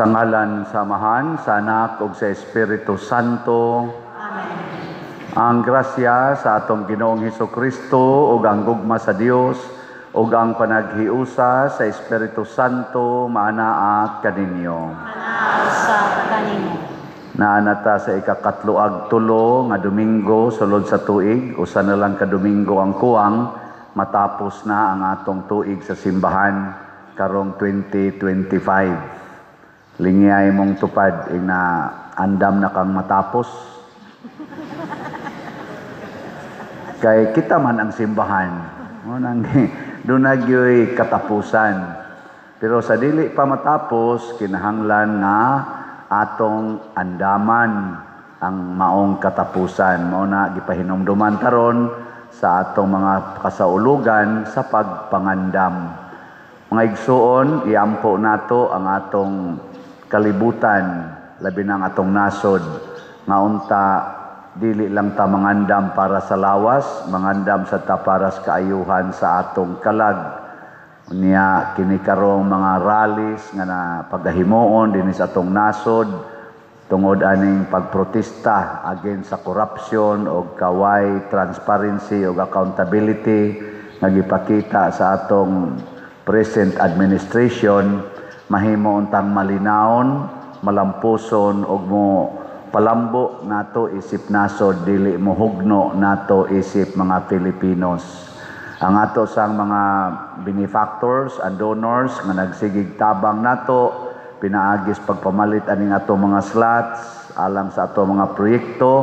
Sa ngalan sa Amahan, sa Anak ug sa Espiritu Santo. Amen. Ang grasya sa atong Ginoong Hesukristo ug ang gugma sa Dios ug ang panaghiusa sa Espiritu Santo maanaa kaninyo. Manaa usab kanimo. Naa na ta sa ikakatlo ag tulo nga Domingo sulod sa tuig, usa na lang ka Domingo ang kuwang matapos na ang atong tuig sa simbahan karong 2025. Lingiyay mong tupad ina andam na kang matapos. Kay kita man ang simbahan. Mo nang duna gyoy katapusan. Pero sa dili pa matapos, kinahanglan nga atong andaman ang maong katapusan. Mao na gipahinumduman taron sa atong mga kasaulugan sa pagpangandam. Mga igsuon, iampo nato ang atong kalibutan, labi na ang atong nasod, nga unta dili lang ta mangandam para sa lawas, mangandam sa ta para sa kaayuhan sa atong kalag. Unya kini karong mga rallies nga na pagahimuon dinhi sa atong nasod tungod aning pagprotesta against sa corruption o kaway transparency o accountability nga gipakita sa atong present administration, mahimo untang malinawon, malampuson og mo palambo nato isip nasod, dili mo hugno nato isip mga Filipinos. Ang ato sang mga benefactors and donors nga nagsigig tabang nato pinaagis pagpamalit aning ato mga slots alang sa ato mga proyekto,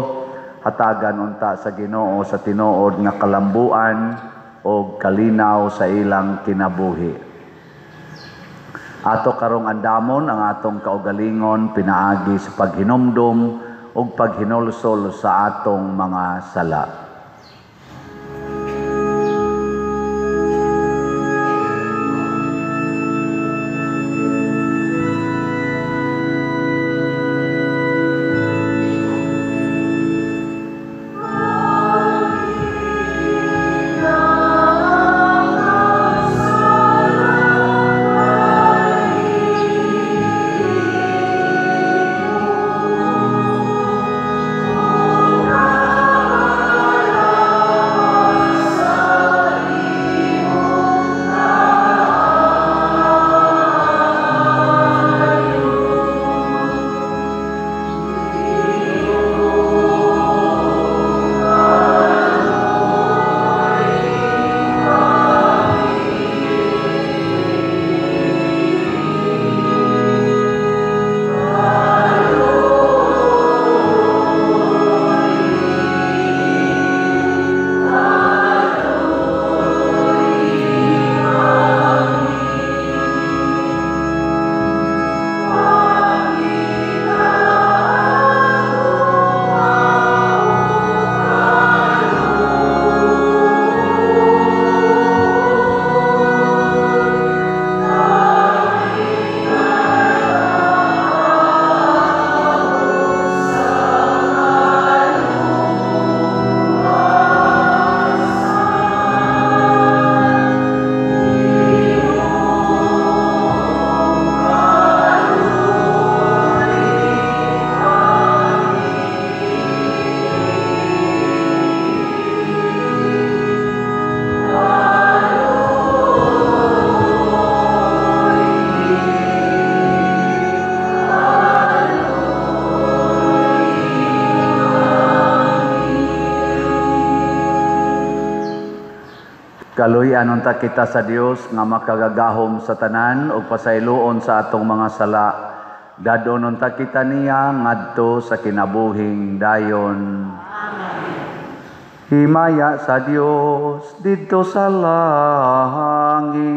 hatagan unta sa Ginoo sa tinuod nga kalambuan o kalinaw sa ilang kinabuhi. Ato karong andamon ang atong kaugalingon pinaagi sa paghinumdum ug paghinulsol sa atong mga sala. Kaluy-an unta kita sa Dios nga makagagahom sa tanan ug pasayloon sa atong mga sala. Dadon unta kita niya ngadto sa kinabuhing dayon. Amen. Himaya sa Dios didto sa langit.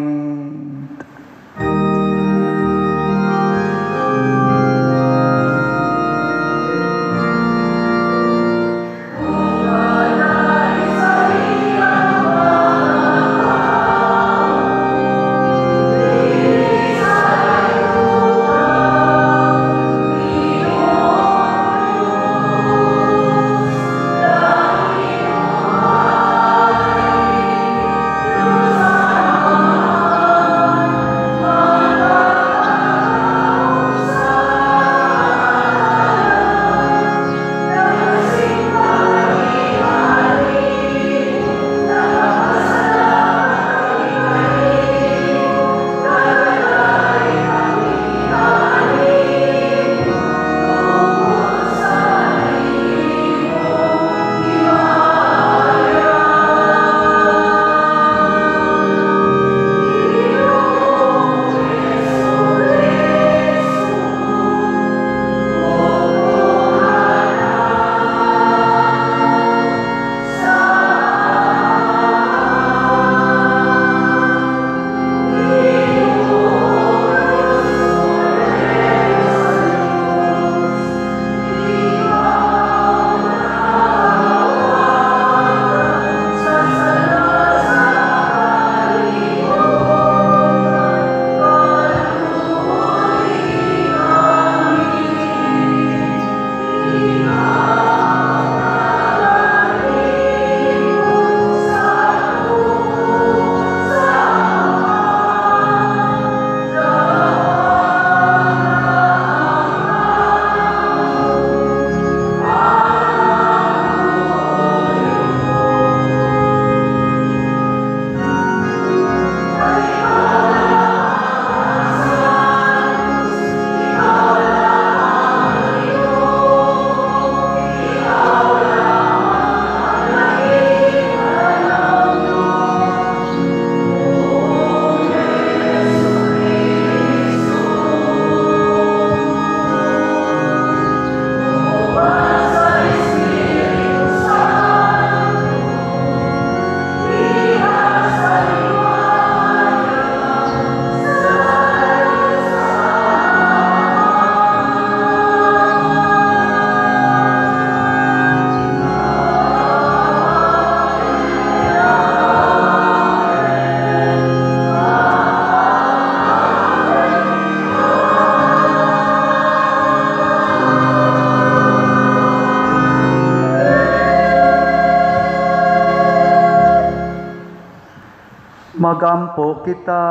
Magampo kita.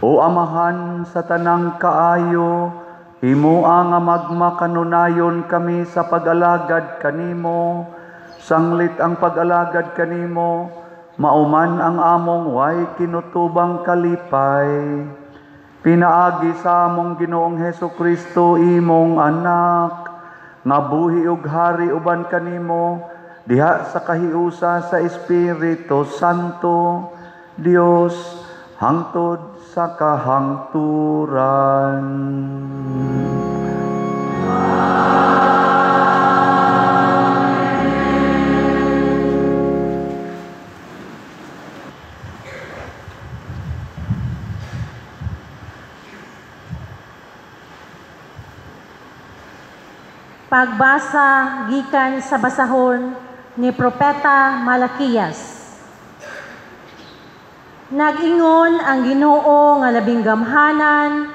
O Amahan sa tanang kaayo, himua nga magmakanunayon kami sa pag-alagad kanimo. Sanglit ang pag-alagad kanimo, mauman ang among way kinutubang kalipay. Pinaagi sa among Ginoong Hesus Kristo, imong anak, nga buhi ug hari uban kanimo, diha sa kahiusa sa Espiritu Santo, Dios, hangtod sa kahangturan. Pagbasa gikan sa basahon ni Propeta Malakias. Nag-ingon ang Ginoo nga labing gamhanan,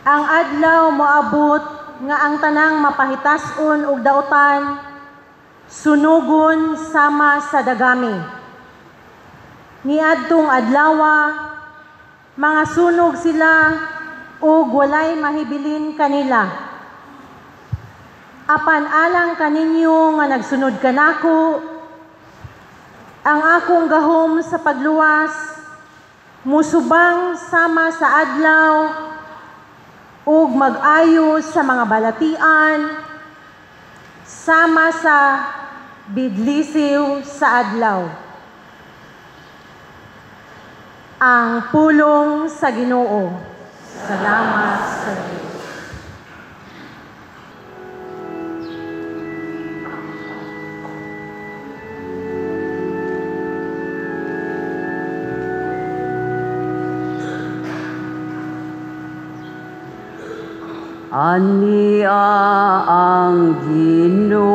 ang adlaw moabot nga ang tanang mapahitas-on ug dautan, sunugon sama sa dagami. Niadtong adlawa, mga sunog sila ug walay mahibilin kanila. Apan alang kaninyo nga nagsunod kanako, ang akong gahom sa pagluwas, musubang sama sa adlaw, ug mag-ayo sa mga balatian, sama sa bidlisiw sa adlaw. Ang pulong sa Ginoo. Salamat sa Diyos. Ania ang Ginoo,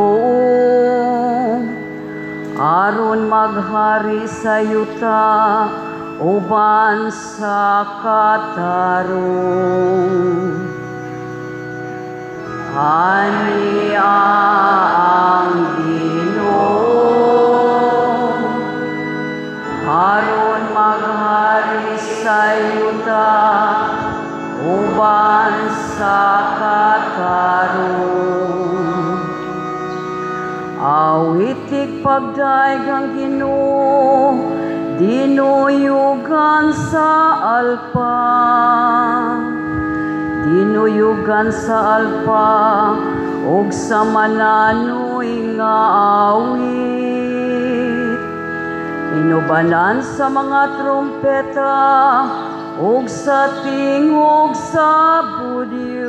aron maghari sa yuta uban sa katarong. Ania ang Ginoo, aron maghari sa yuta uban sa katarong. Awitig pagdaig ang Ginoo, dinuyugan sa alpa. Dinuyugan sa alpa ug sa mananoy nga awit. Inubanan sa mga trumpeta ug sa tingog sa budyong.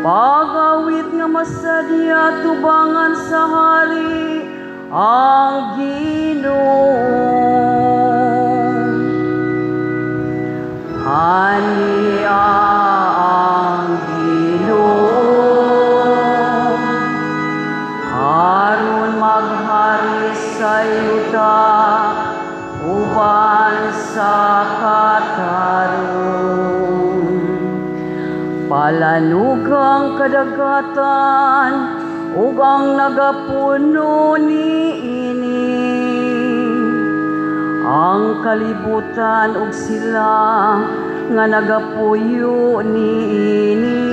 Pagawit nga masadya tubangan sa hari ang Ginoo. Ania ang Ginoo, aron maghari sa yuta uban sa katarong. Palanugang kadagatan ug ang nagapuno niini, ang kalibutan ug sila nga nagapuyo niini.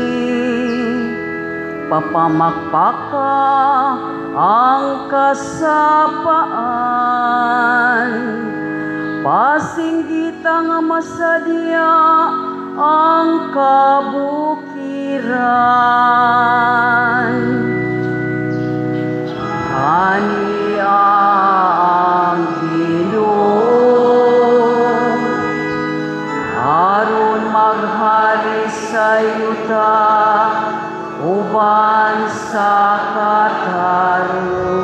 Papamakpaka ang kasapaan, pasinggita nga masadya ang kabukiran. Ania ang Ginoo, aron maghari sa yuta uban sa katarong.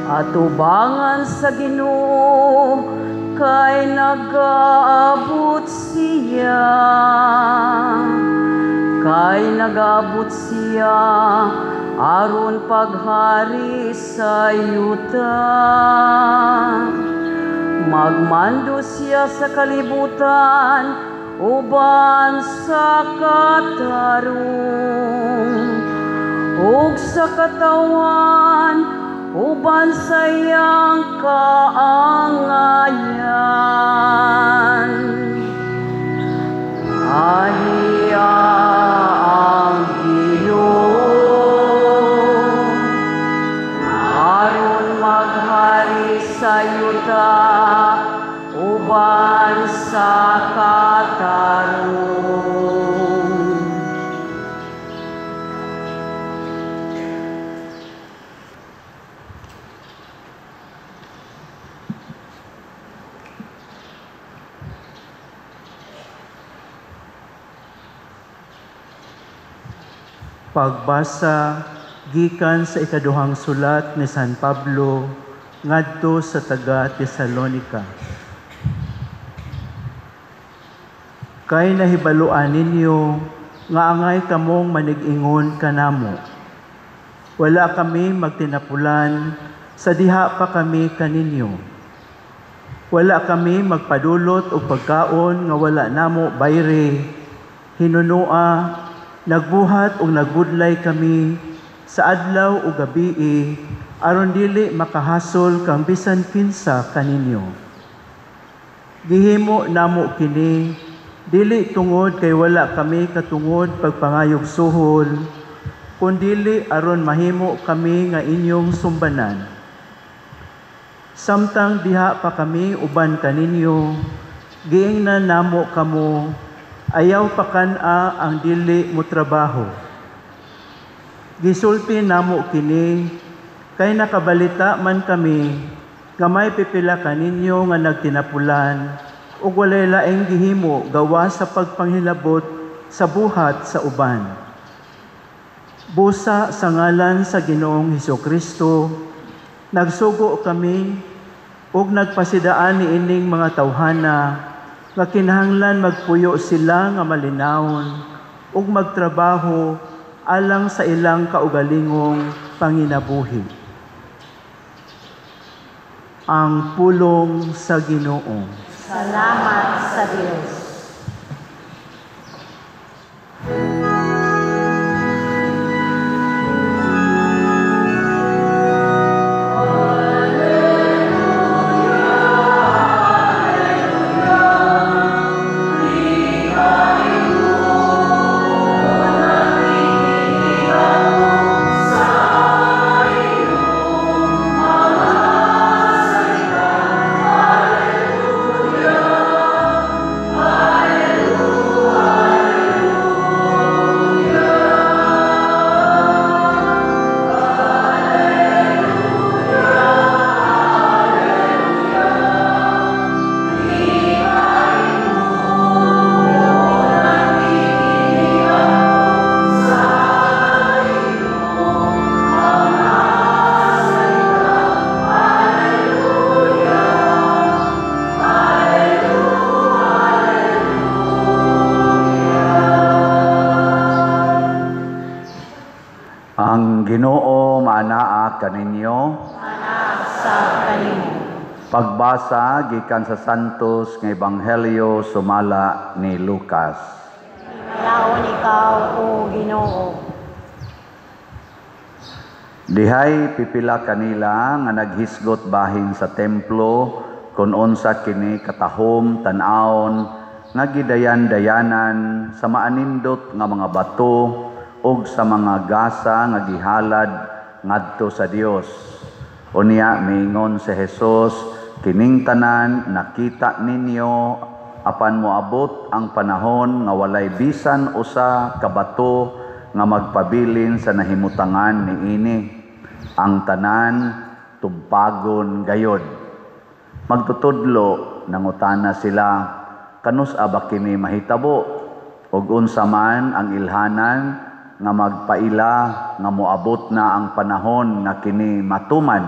Atubangan sa Ginoo kay nagaabot siya, kay nagaabot siya aron paghari sa yuta. Magmando siya sa kalibutan uban sa katarong, ug sa katawan uban sa iyang kaangayan. Ahiya ang Ginoo aron maghari sa yuta uban sa katarong. Pagbasa gikan sa ikaduhang sulat ni San Pablo ngadto sa taga Tesalonika. Kay nahibaluan ninyo nga angay kamong manig-ingon kanamo. Wala kami magtinapulan sa diha pa kami kaninyo. Wala kami magpadulot og pagkaon nga wala namo bayre. Hinunua nagbuhat og nagbudlay kami sa adlaw o gabii aron dili makahasol kang bisan kinsa kaninyo. Gihimo namo kini dili tungod kay wala kami katungod pagpangayog suhol, kundili aron mahimo kami nga inyong sumbanan. Samtang diha pa kami uban kaninyo, giingnan namo kamo, ayaw pakan-a ang dili mo trabaho. Gisulti namo kini kay nakabalita man kami nga may pipila kaninyo nga nagtinapulan ug walay laing gihimo gawa sa pagpanghilabot sa buhat sa uban. Busa sa ngalan sa Ginoong Hesukristo, nagsugo kami ug nagpasidaan niining mga tawhana nga kinahanglan magpuyo sila nga malinawon ug magtrabaho alang sa ilang kaugalingong panginabuhi. Ang pulong sa Ginoo. Salamat sa Dios. Ginoo maanaa kaninyo. Maanaa sa kanimo. Pagbasa gikan sa Santos nga Ebanghelyo sumala ni Lucas. Himayaon ikaw, o Ginoo. Dihay pipila kanila nga naghisgot bahin sa templo kun unsa kini katahom tan-awon nga gidayan-dayanan sa maanindot nga mga bato ug sa mga gasa nga gihalad ngadto sa Dios. Unya miingon si Jesus, kining tanan nakita ninyo apan moabot ang panahon nga walay bisan usa ka bato nga magpabilin sa nahimutangan niini. Ang tanan tumpagon gayod. Magtutudlo nangutana sila, kanus-a ba kini mahitabo ug unsa man ang ilhanan nga magpaila nga moabot na ang panahon nga kini matuman.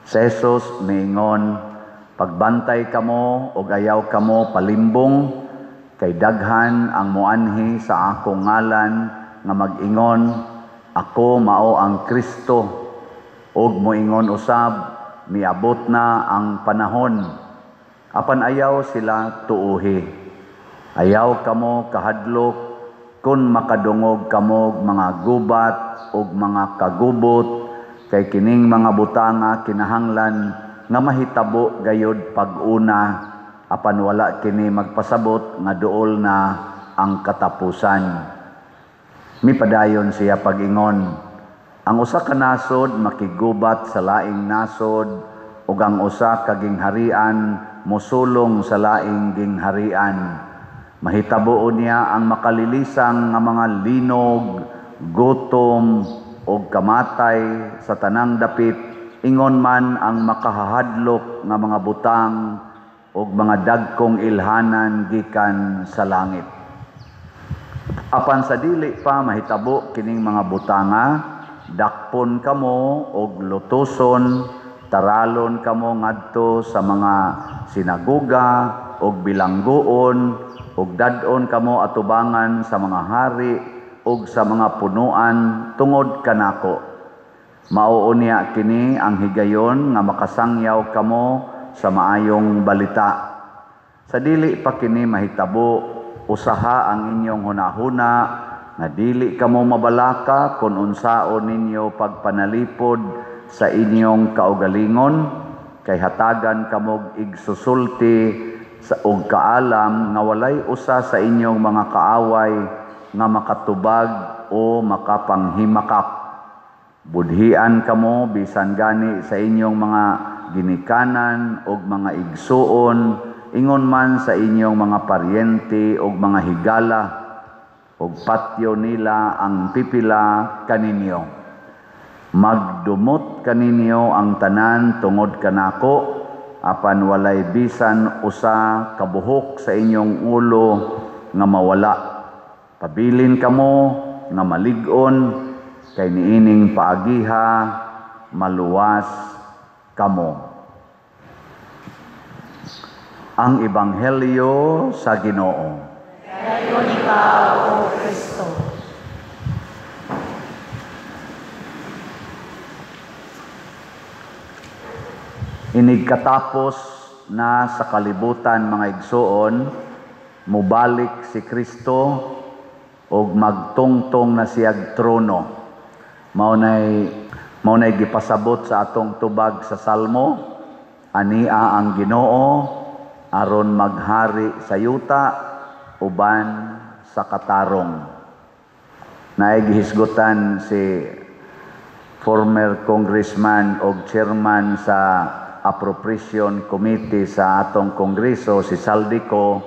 Si Jesus miingon, pagbantay kamo ug ayaw kamo palimbong, kay daghan ang moanhi sa akong ngalan nga mag-ingon, ako mao ang Kristo, ug moingon usab, miabot na ang panahon. Apan ayaw sila tuuhi. Ayaw kamo kahadlok kun makadungog kamo mga gubat ug mga kagubot kay kining mga butanga kinahanglan nga mahitabo gayod pag-una, apan wala kini magpasabot nga duol na ang katapusan. Mipadayon siya pag-ingon, ang usa ka nasod makigubat sa laing nasod, ug ang usa ka gingharian mosulong sa laing gingharian. Mahitabo niya ang makalilisang nga mga linog, gutom ug kamatay sa tanang dapit, ingon man ang makahahadlok nga mga butang ug mga dagkong ilhanan gikan sa langit. Apan sa dili pa mahitabo kining mga butanga, dakpon kamo og lutuson, taralon kamo ngadto sa mga sinagoga ug bilanggoon, ug dad-on kamo atubangan sa mga hari ug sa mga punuan tungod kanako. Mao unya kini ang higayon nga makasangyaw kamo sa maayong balita. Sa dili pa kini mahitabo, usaha ang inyong hunahuna nga dili kamo mabalaka kon unsaon ninyo pagpanalipod sa inyong kaugalingon, kay hatagan kamog igsusulti sa og kaalam nga walay usa sa inyong mga kaaway nga makatubag o makapanghimakak. Budhian kamo bisan gani sa inyong mga ginikanan og mga igsuon, ingon man sa inyong mga paryente og mga higala, og patyo nila ang pipila kaninyo. Magdumot kaninyo ang tanan tungod kanako, apan walay bisan usa kabuhok sa inyong ulo nga mawala. Pabilin kamo nga malig-on, kay niining paagiha maluwas kamo. Ang Ebanghelyo sa Ginoo. Dayon ikaw, O Kristo. Inigkatapos na sa kalibutan, mga igsoon, mubalik si Kristo og magtungtong na siyag trono. Mao nay gipasabot sa atong tubag sa Salmo, ania ang Ginoo aron maghari sa yuta uban sa katarong. Naay gihisgutan si former congressman og chairman sa Appropriation Committee sa atong Kongreso, si Zaldy Co,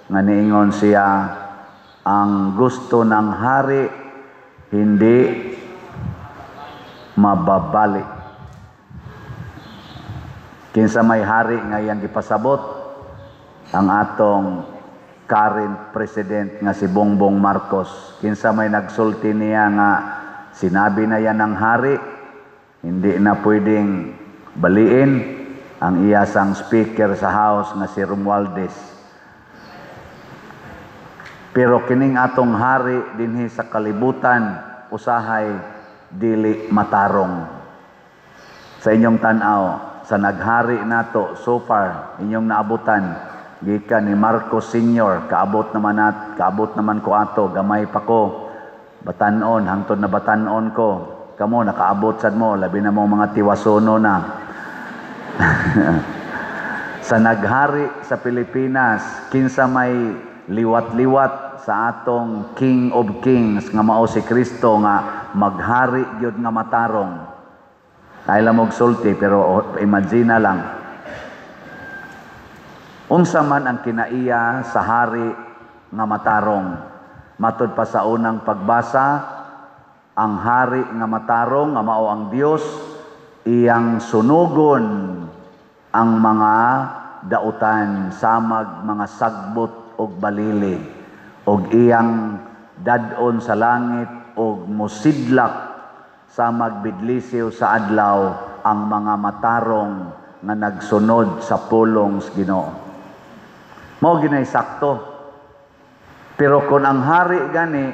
nga niingon siya, ang gusto ng hari hindi mababalik. Kinsa may hari nga iyang gipasabot? Ang atong current president nga si Bongbong Marcos. Kinsa may nagsulti niya nga sinabi na yan ng hari, hindi na pwedeng baliin. Ang iyasang speaker sa House nga si Romualdez. Pero kining atong hari dinhi sa kalibutan, usahay dili matarong. Sa inyong tan-aw, sa naghari nato so far, inyong naabutan, gikan ni Marcos Sr., kaabot naman at, kaabot naman ko ato, gamay pa ko, batanon, hangtod na batanon ko. Kamo, nakaabot sad mo, labi na mo mga tiwasono na. Sa naghari sa Pilipinas, kinsa may liwat-liwat sa atong King of Kings nga mao si Kristo nga maghari gyud nga matarong. Ay lang og sulti, pero imagine na lang. Unsa man ang kinaiya sa hari nga matarong? Matud pa sa unang pagbasa, ang hari nga matarong nga mao ang Dios, iyang sunugon ang mga dautan samag mga sagbot og balili, og iyang dad-on sa langit og mosidlak samag bidlisiw sa adlaw ang mga matarong nga nagsunod sa pulong sa Ginoo. Mao ginay sakto. Pero kung ang hari gani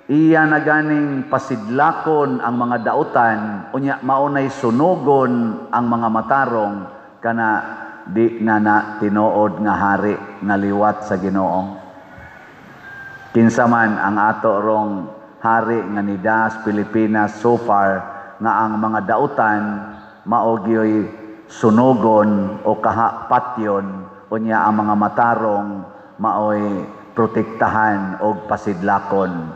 iya na ganing pasidlakon ang mga dautan, unya maunay sunugon ang mga matarong, kana di na na tinuod nga hari nga liwat sa Ginoo. Kinsa man ang ato rong hari nga nidas Pilipinas so far, nga ang mga dautan mao gyoy sunugon o kahapatyon, unya ang mga matarong maoy protektahan og pasidlakon.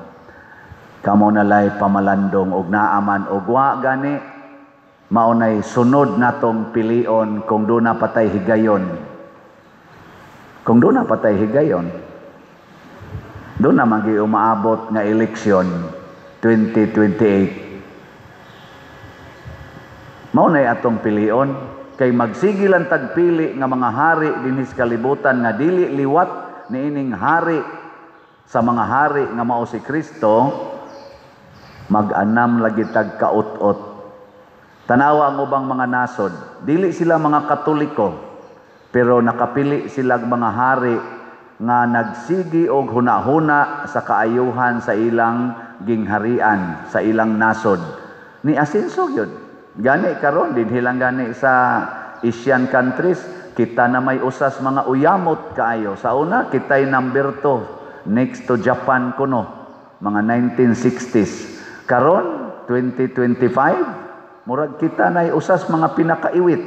Kamo nalay pamalandong og naaman og wa gani, mao nay sunod natong pilion kung duna patay higayon. Kung duna patay higayon, duna man gyud umaabot nga eleksyon 2028. Mao nay atong pilion kay magsige lang tagpili nga mga hari dinhi sa kalibutan nga dili liwat niining hari sa mga hari nga mao si Kristo, mag-anam lagi tag kaut-ot. Tanawa ang ubang mga nasod, dili sila mga Katoliko, pero nakapili sila mga hari nga nagsigi og hunahuna sa kaayuhan sa ilang gingharian, sa ilang nasod. Ni asenso gyud. Gani karon dinhi lang gani sa Asian countries, kita na may usas mga uyamot kaayo. Sa una kita'y number 2 next to Japan kuno, mga 1960s. Karon 2025, murag kita nay usas mga pinakaiwit.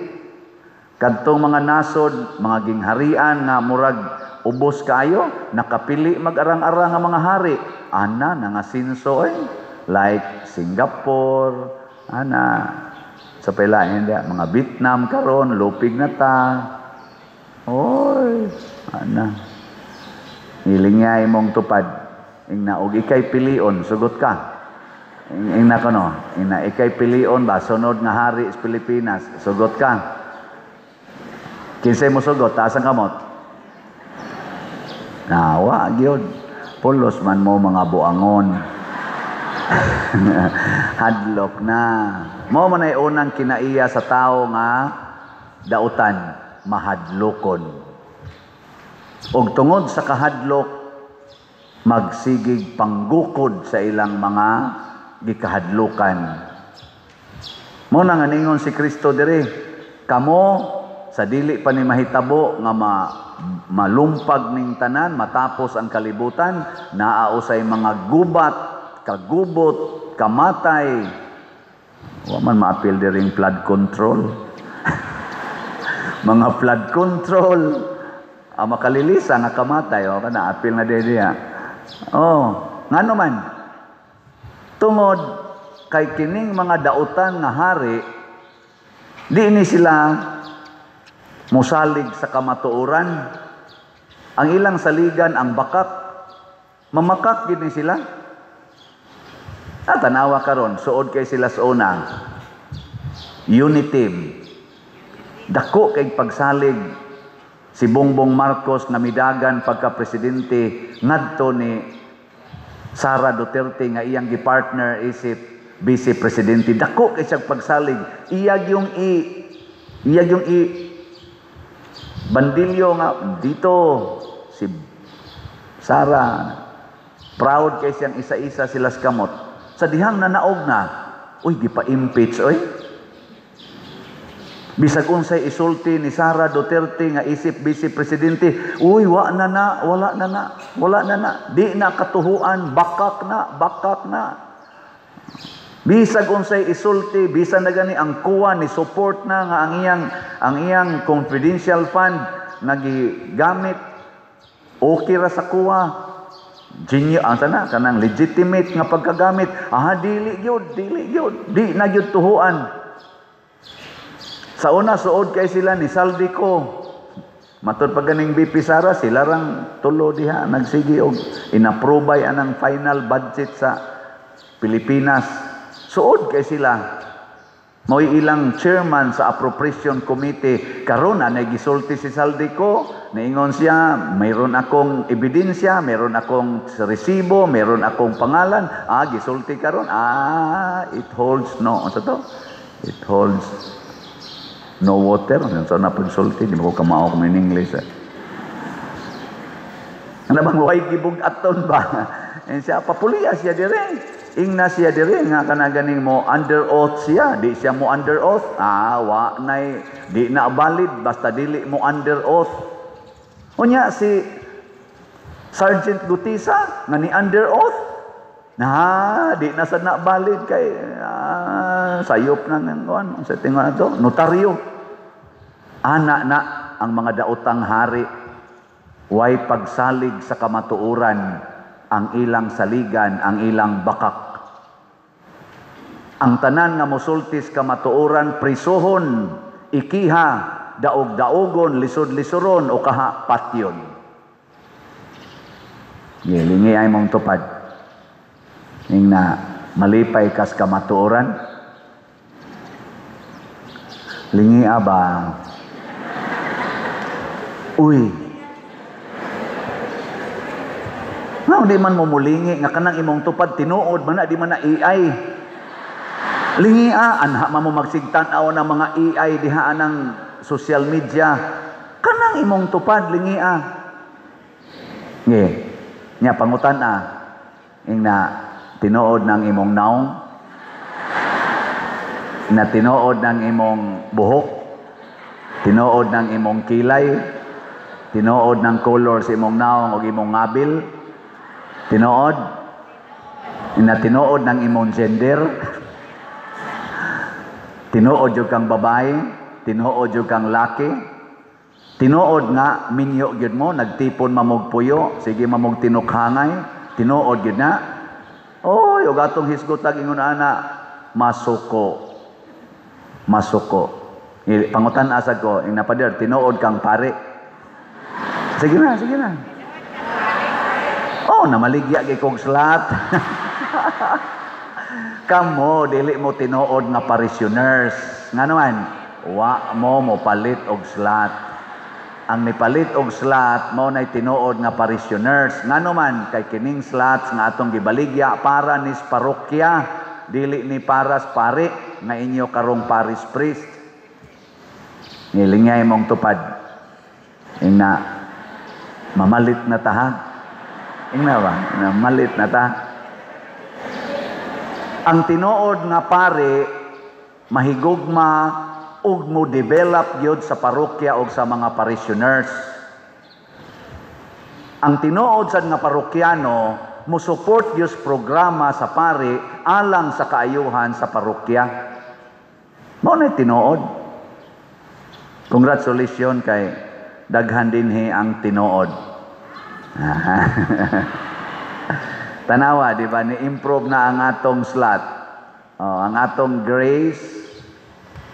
Kadtong mga nasod, mga gingharian nga murag ubos kaayo, nakapili mag-arang-arang nga mga hari. Ana nangasinso eh. Like Singapore, ana sa pila hindi, mga Vietnam karon lupig na ta. Oy, ana. Hilingya imong tupad. Ingna og ikay pilion, sugot ka. Ingna kono, ingna ikay pilion ba sunod nga hari sa Pilipinas, sugot ka. Kinsay mo sugot, taas ang kamot. Nawa gyud. Pulos man mo mga buangon. Hadlok na. Mao man ay unang kinaiya sa tao nga dautan, mahadlokon. Og tungod sa kahadlok, magsigig panggukod sa ilang mga gikahadlokan. Mao na nga ningon si Kristo diri, kamo sa dili pa ni mahitabo nga malumpag ning tanan, matapos ang kalibutan, naa usay mga gubat, kagubot, kamatay. Wa man maapil diring flood control. Mga flood control. Ang makalilisa nga kamatay, o kana apil na diha. Oh, ngano man? Tungod kay kining mga dautan nga hari, di ni sila musalig sa kamatuoran. Ang ilang saligan ang bakak. Mamakak gid ni sila. Ah, tanawa karon, suod kay sila sa una. Unity. Dako kay pagsalig si Bongbong Marcos nga midagan pagka presidente ngadto ni Sara Duterte nga iyang gipartner isip vice presidente. Dako kay siyang pagsalig. Iyag yung i bandilyo nga dito si Sara, proud kay siyang isa-isa sila sa kamot. Sa dihang nanaog na, uy, gipa-impeach oy. Bisag unsay isulti ni Sara Duterte nga isip vice presidente, uy, wa na na, wala na na, wala na na, di na katuhuan, bakak na, bakak na. Bisag unsay isulti, bisan na gani ang kuwa ni support na nga ang iyang confidential fund nga gigamit okay ra sa kuwa. Genyo ang sana kanang legitimate nga pagkagamit. Ah, dili gyud, dili gyud, di na gyud tuhuan. Sa una suod kay sila ni Zaldy Co. Matod pa ganing VP Sara, sila rang tulo diha nagsige og inaprobay anang final budget sa Pilipinas. Suod kay sila. Mao'y ilang chairman sa Appropriation Committee. Karon na gisulti si Zaldy Co, niingon siya, mayroon akong ebidensya, mayroon akong resibo, mayroon akong pangalan. Ah, gisulti karon. Ah, it holds no. Ano to? It holds no water. Ano sa na pagsulti? Di mo ko kamao kung in English. Eh. Ano bang way gibug aton ba? And siya, papuliya siya dire. Ingna siya dire nga kana ganing mo under oath siya, di siya mo under oath. Ah, wa nay di na valid basta dili mo under oath. Unya si Sergeant Guteza nga ni under oath. Na di na sad na valid kay Sayop na ng kuan sa tingon ato, notaryo. Ana na ang mga daotang hari, way pagsalig sa kamatuoran ang ilang saligan, ang ilang bakak. Ang tanan nga mosultis kamatuoran, prisuhon, ikiha, daog-daogon, lisod-lisuron o kaha patyon. Gilingi ay mong tupad. Ing na malipay kas kamatuoran. Lingi aba. Uy. Nga di man mo mulingi nga kanang imong tupad tinuod man na, di man na AI. Lingi a, anha man mo magsigtan-aw ng mga AI diha anang social media. Kanang imong tupad lingi a. Nge. Nya pangutan a. Ing na tinuod ng imong naong, na tinuod ng imong buhok, tinuod ng imong kilay, tinuod ng color sa imong naong o imong ngabil, tinuod, na tinuod ng imong gender, tinuod jud kang babae, tinuod jud kang laki, tinuod nga minyo gyud mo, nagtipon mamog puyo, sige mamog tinukhangay, tinuod gyud na. Oy, og atong hisgotag ingon ana, masuko. Masuko. Pangutan asad ko, ing napader, tinuod kang pare. Sige na, sige na. Oh, namaligya gyud kog slot. Kamo, dili mo tinuod nga parishioners. Nga naman, wa mo mo palit og slot. Ang nipalit og slot, mao nay tinuod nga parishioners. Nga naman, kay kining slots nga atong gibaligya para nis parokya, dili ni paras pare, nga inyo karong parish priest. Nilingay mong tupad. Ing na, mamalit na ta ha. Ing na ba? Mamalit na ta. Ang tinuod nga pare, mahigugma ug mo develop gyud sa parokya og sa mga parishioners. Ang tinuod sad nga parokyano mo support gyud programa sa pare alang sa kaayuhan sa parokya. Mao na tinuod. Congratulations kay daghan dinhi ang tinuod. Tanawa, di ba, ni-improve na ang atong slot. Oh, ang atong grace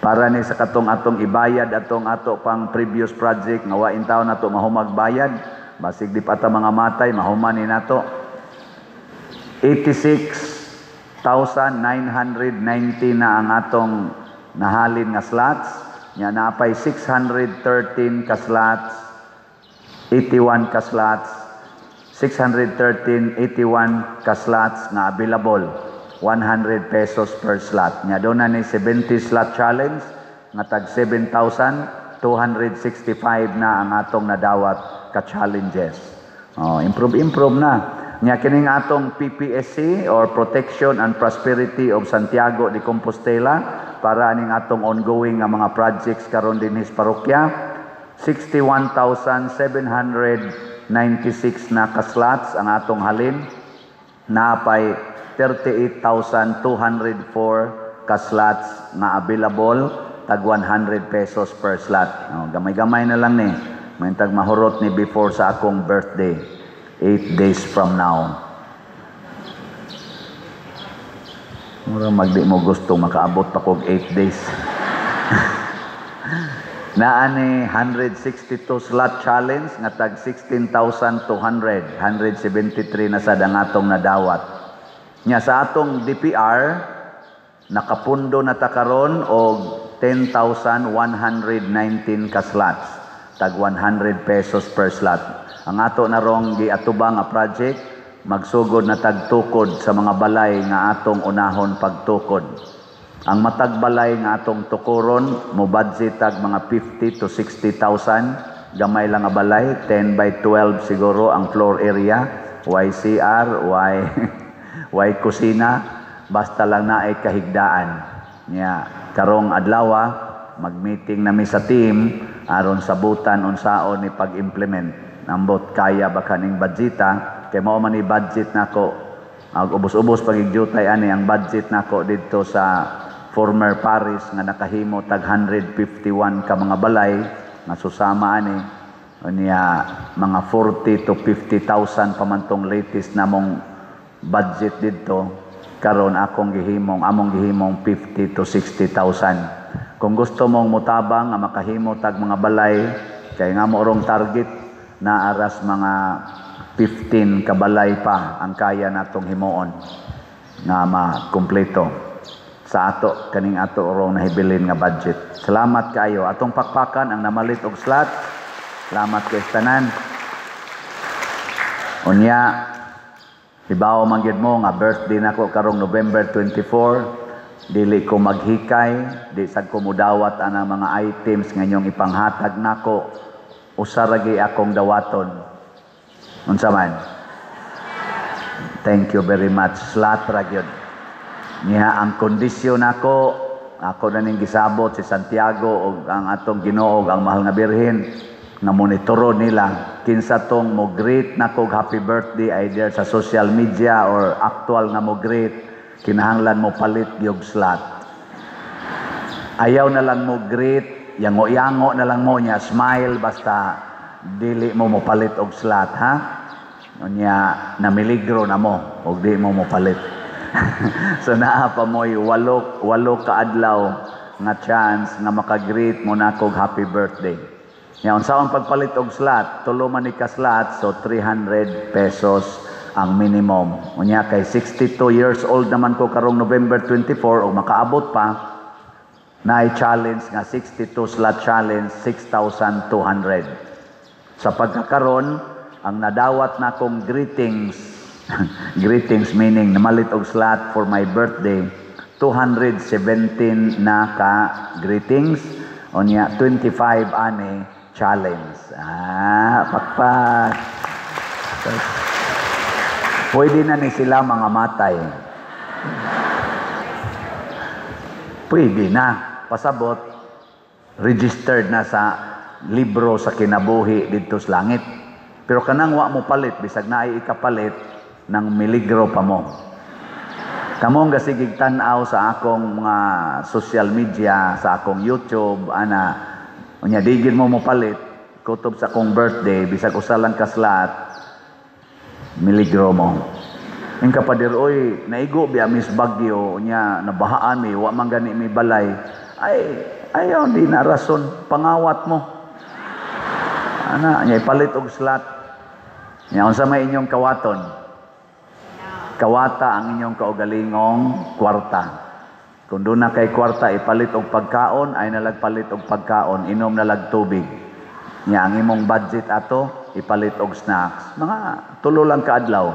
para ni sa katong atong ibayad atong ato pang previous project nga wain taon nato mahumag bayad, basig di pa ta mga matay mahuman ni nato. 86,990 na ang atong nahalin nga slots. Nya napay 613 ka slots, 81 ka slots, 613, 81 ka slots nga available. 100 pesos per slot. Nya doon na ni 70 slot challenge nga tag 7,265 na ang atong nadawat ka challenges. Oh, improve improve na. Nya kining atong PPSC or Protection and Prosperity of Santiago de Compostela para aning atong ongoing nga mga projects karon dinhi sa parokya, 61,796 na ka slots ang atong halin. Napay 38,204 ka slots nga available, tag 100 pesos per slot. Oh, gamay-gamay na lang ni. May tag mahurot ni before sa akong birthday, 8 days from now. Mura magdi mo gusto makaabot pa kog 8 days. Naa ni 162 slot challenge nga tag 16,200, 173 na sad ang atong nadawat. Nya sa atong DPR nakapundo na ta karon og 10,119 ka slots, tag 100 pesos per slot. Ang ato na rong giatubang nga project magsugod na tagtukod sa mga balay nga atong unahon pagtukod. Ang matag balay nga atong tukuron mo budget tag mga 50 to 60,000, gamay lang nga balay, 10 by 12 siguro ang floor area, YCR, Y Y kusina, basta lang naay kahigdaan. Nya karong adlaw mag-meeting nami sa team aron sabutan unsaon ni pag-implement. Ambot kaya ba kaning budgeta kay mao man ni budget nako. Ag ubos-ubos pagig-jutay ani ang budget nako didto sa former parish nga nakahimo tag 151 ka mga balay nga susama ani. Unya mga 40 to 50,000 pa man tong latest namong budget didto. Karon akong gihimong, among gihimong 50 to 60,000. Kung gusto mong mutabang nga makahimo tag mga balay, kay nga mo orong target na aras mga 15 ka balay pa ang kaya natong himuon nga makumpleto sa ato kaning ato orong nahibilin nga budget. Salamat kaayo. Atong pakpakan ang namalit og slot. Salamat kay tanan. Unya, hibaw man gyud mo nga birthday nako karong November 24. Dili ko maghikay, di sad ko mudawat ana mga items nga inyong ipanghatag nako. Usa ra gyud akong dawaton. Unsa man? Thank you very much. Slot ra gyud. Niya ang kondisyon nako, ako na ning gisabot si Santiago og ang atong Ginoo ang mahal nga Birhen nga monitoro nila kinsa tong mo greet nako og happy birthday either sa social media or actual nga mo greet, kinahanglan mo palit gyud slot. Ayaw na lang mo greet, yango-yango na lang mo niya, smile basta dili mo mopalit og slot, ha? Unya namiligro na mo og di mo mopalit. So naa pa mo'y walo ka adlaw nga chance nga makagreet mo nako og happy birthday. Nya unsaon pagpalit og slot? Tulo man ni ka slot, so 300 pesos ang minimum. Unya kay 62 years old naman ko karong November 24 og makaabot pa, naay challenge nga 62 slot challenge, 6,200. Sa pagkakaron, ang nadawat na akong greetings, greetings meaning namalit og slot for my birthday, 217 na ka greetings, unya 25 ani challenge. Ah, pakpak. Pwede na ni sila mga matay. Pwede na. Pasabot, registered na sa libro sa kinabuhi didto sa langit. Pero kanang wa mo palit, bisag naay ikapalit, nang miligro pa mo. Kamong gasigig tan-aw sa akong mga social media, sa akong YouTube, ana, unya digin mo mopalit, kutob sa akong birthday, bisag usa lang ka slot, miligro mo. Ang kapader, oy, naigo biya Miss Baguio, unya nabahaan mi, wa man gani mi balay. Ay, ayaw, di na rason, pangawat mo. Ana, nya ipalit og slot. Nya unsa may inyong kawaton? Kawata ang inyong kaugalingong kwarta. Kung doon na kay kwarta, ipalit og pagkaon, ay nalagpalit og pagkaon, inom nalag tubig. Nya ang imong budget ato, ipalit og snacks. Mga tulo lang kaadlaw,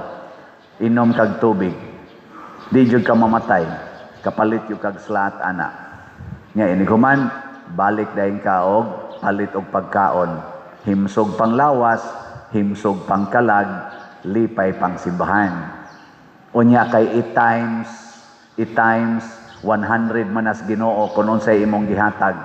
inom kag tubig. Di jud ka mamatay, kapalit jud kag slot ana. Nya iniguman, balik dayon ka og palit og pagkaon. Himsog panglawas, himsog pangkalag, lipay pang simbahan. Unya kay i-times 100 manas Ginoo kun unsay imong gihatag.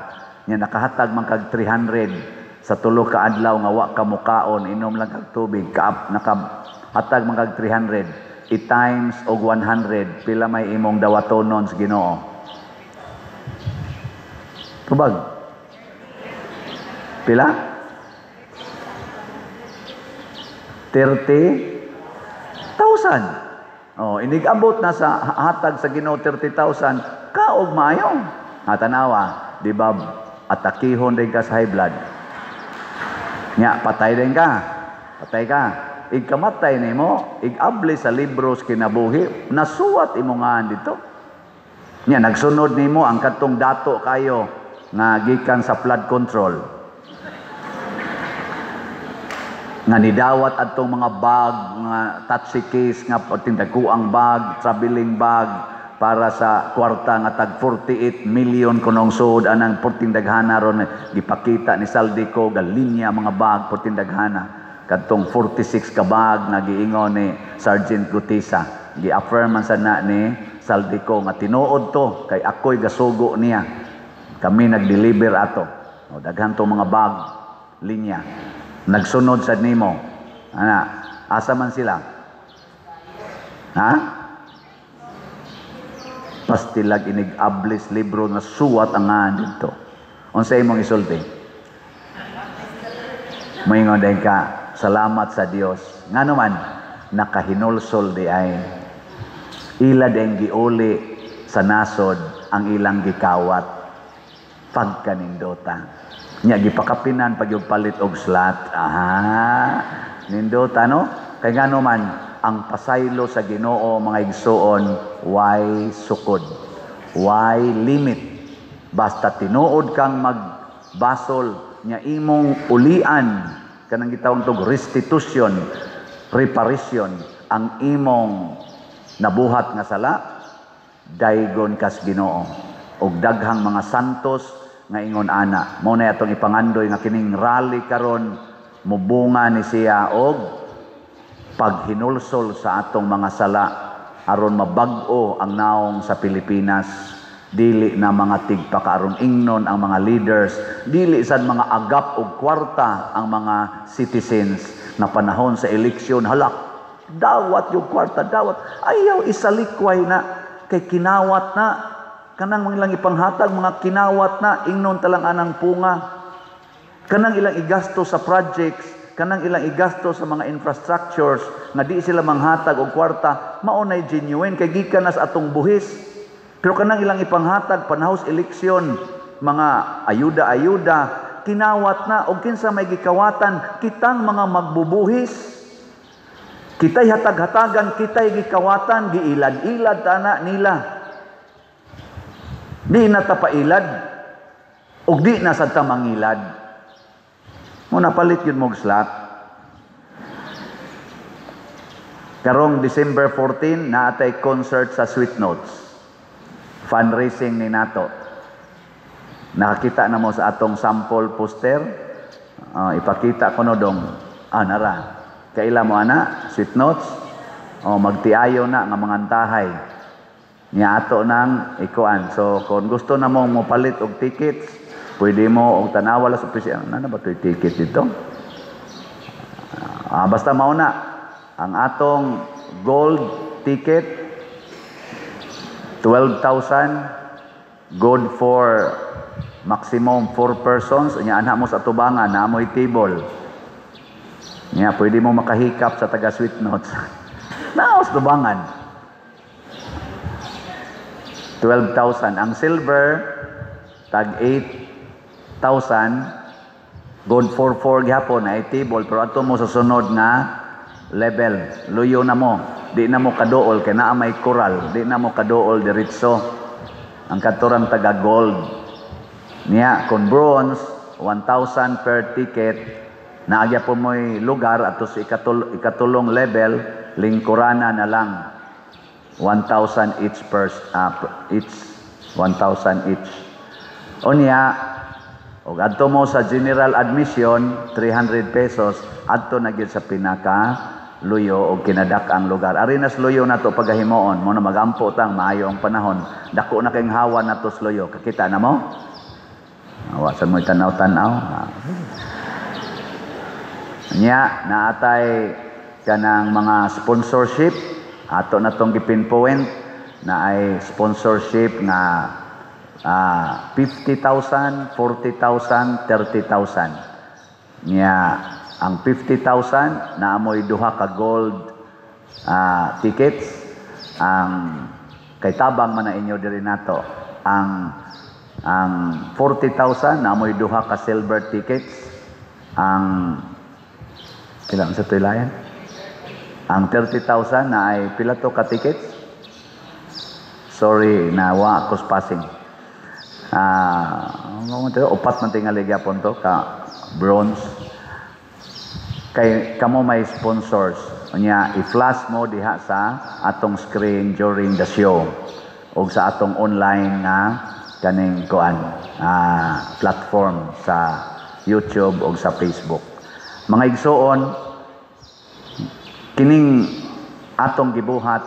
Nya nakahatag man kag 300 sa tulo ka adlaw nga wa ka mukaon, inom lang kag tubig, kaap nakahatag man kag 300, i-times og 100, pila may imong dawatonon sa Ginoo? Tubag. Pila? 30,000. Oh, inigabot na sa hatag sa Ginoo 30,000, kaog maayo. Hatanawa, di ba atakihon din ka sa high blood? Nya patay din ka. Patay ka. Igkamatay nimo, igabli sa libros kinabuhi, nasuwat imo ngaan dito. Nya nagsunod nimo ang katong dato kayo nga gikan sa flood control. Nga nidawat adtong mga bag, mga taxi case nga tindaguang bag, traveling bag para sa kwarta nga tag 48 million kunong suod anang portindaghana ron gipakita ni Saldico galinya mga bag portindaghana kadtong 46 ka bag nga giingon ni Sergeant Gutisa, gi-affirm man sad na ni Saldico nga tinuod to kay ako'y gasugo niya, kami nag-deliver ato. O, daghan tong mga bag linya. Nagsunod sad nimo. Ana, asa man sila? Ha? Pastilag inig ablis libro nga suwat ang ngan dito. Unsa imong isulti? Moingon din ka, salamat sa Dios. Ngano man nakahinulsol di ay ila din giuli sa nasod ang ilang gikawat pagkanindota. Nya gipakapinan pag yung palit og slot. Aha. Nindota, no? Kay ngano man ang pasaylo sa Ginoo, mga igsuon, way sukod, way limit. Basta tinuod kang magbasol nya imong ulian kanang gitawag tog restitution, reparation ang imong nabuhat nga sala, daygon kas Ginoo. Og daghang mga santos nga ingon ana. Mao na atong ipangandoy nga kining rally karon mubunga ni siya og paghinulsol sa atong mga sala aron mabag-o ang naong sa Pilipinas. Dili na mga tigpakaaron ingnon ang mga leaders, dili sad mga agap og kwarta ang mga citizens na panahon sa eleksyon, halak dawat yung kwarta, dawat, ayaw isalikway na kay kinawat na kanang mga ilang ipanghatag, mga kinawat na ingnon talang anang punga, kanang ilang igasto sa projects, kanang ilang igasto sa mga infrastructures nga di sila manghatag og kwarta, mao nay genuine kay gikan na sa atong buhis. Pero kanang ilang ipanghatag panahos eleksyon, mga ayuda-ayuda, kinawat na. Og kinsa may gikawatan? Kitang mga magbubuhis. Kitay hatag-hatagan, kitay gikawatan, giilad-ilad tana nila. Di na ta pailad og di na sad ta mangilad. Mo napalit yun mog slot. Karong December 14, naatay concert sa Sweet Notes. Fundraising ni nato. Nakakita na mo sa atong sample poster. Ipakita ko no dong. Nara. Kaila mo ana, Sweet Notes. O magtiayo na nga mga antahay. Nya ato nang ikuan. So kung gusto na mo mopalit og tickets, pwede mo og tanawa la sa opisina. Ano na ba to'y ticket dito? Basta mauna ang atong gold ticket 12,000, good for maximum 4 persons. Nya anha mo sa tubangan, na mo'y table. Nya pwede mo makahikap sa taga Sweet Notes. Naos tubangan. 12,000. Ang silver tag 8,000, good for 4 gihapon ay table, pero ato mo sa sunod nga level, luyo na mo, di na mo kadool kay naa may koral, di na mo kadool diretso. Ang katurang taga gold niya, kun bronze 1,000 per ticket, naagya po mo'y lugar ato sa ikatulong level, lingkurana na lang 1,000 each per, each 1,000 each. Unya og adto mo sa general admission 300 pesos, adto na gyud sa pinaka luyo og kinadak ang lugar. Ari nas luyo nato pagahimuon mo na magampo tang maayo ang panahon. Dako na kayong hawa nato sa luyo. Kakita na mo? Wa sad mo tanaw-tanaw. Nya naatay kanang mga sponsorship ato na tong gipinpoint na ay sponsorship nga 50,000, 40,000, 30,000. Nya ang 50,000 naamoy duha ka gold tickets. Ang kay tabang man na inyo diri nato. Ang 40,000 naamoy duha ka silver tickets. Ang pila sa tuylayan? Ang 30,000 na ay pila to ka tickets? Sorry, nawa ako passing. Upat man tingali gyapon to ka bronze. Kay kamo may sponsors. Unya i-flash mo diha sa atong screen during the show og sa atong online nga kaning kuan platform sa YouTube og sa Facebook. Mga igsuon, kining atong gibuhat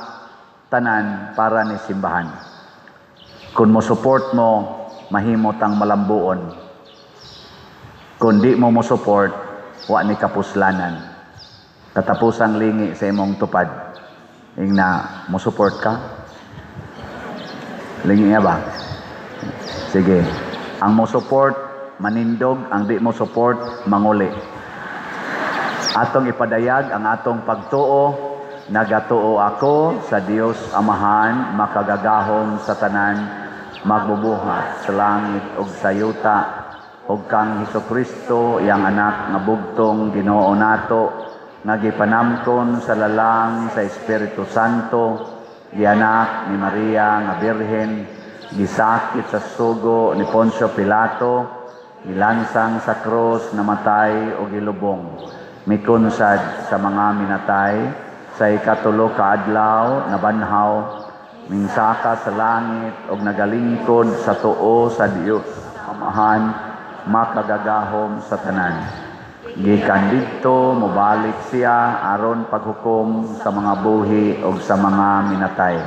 tanan para ni simbahan. Kung mo support mo, mahimo tang malambuon. Kung di mo mo support, wa ni kapuslanan. Katapusang lingi sa imong tupad. Ingna, mo support ka? Lingi nga ba? Sige. Ang mo support, manindog. Ang di mo support, manguli. Atong ipadayag ang atong pagtuo. Nagatuo ako sa Dios Amahan, makagagahom sa tanan, magbubuhat sa langit ug sa yuta, ug kang Hesukristo, iyang anak nga bugtong Ginoo nato, nga gipanamkon sa lalang sa Espiritu Santo, gianak ni Maria nga Birhen, gisakit sa sugo ni Poncio Pilato, gilansang sa krus, namatay o gilubong, mikunsad sa mga minatay, sa ikatulo ka adlaw nabanhaw, mingsaka sa langit og nagalingkod sa tuo sa Dios Amahan, makagagahom sa tanan. Gikan didto mobalik siya aron paghukom sa mga buhi og sa mga minatay.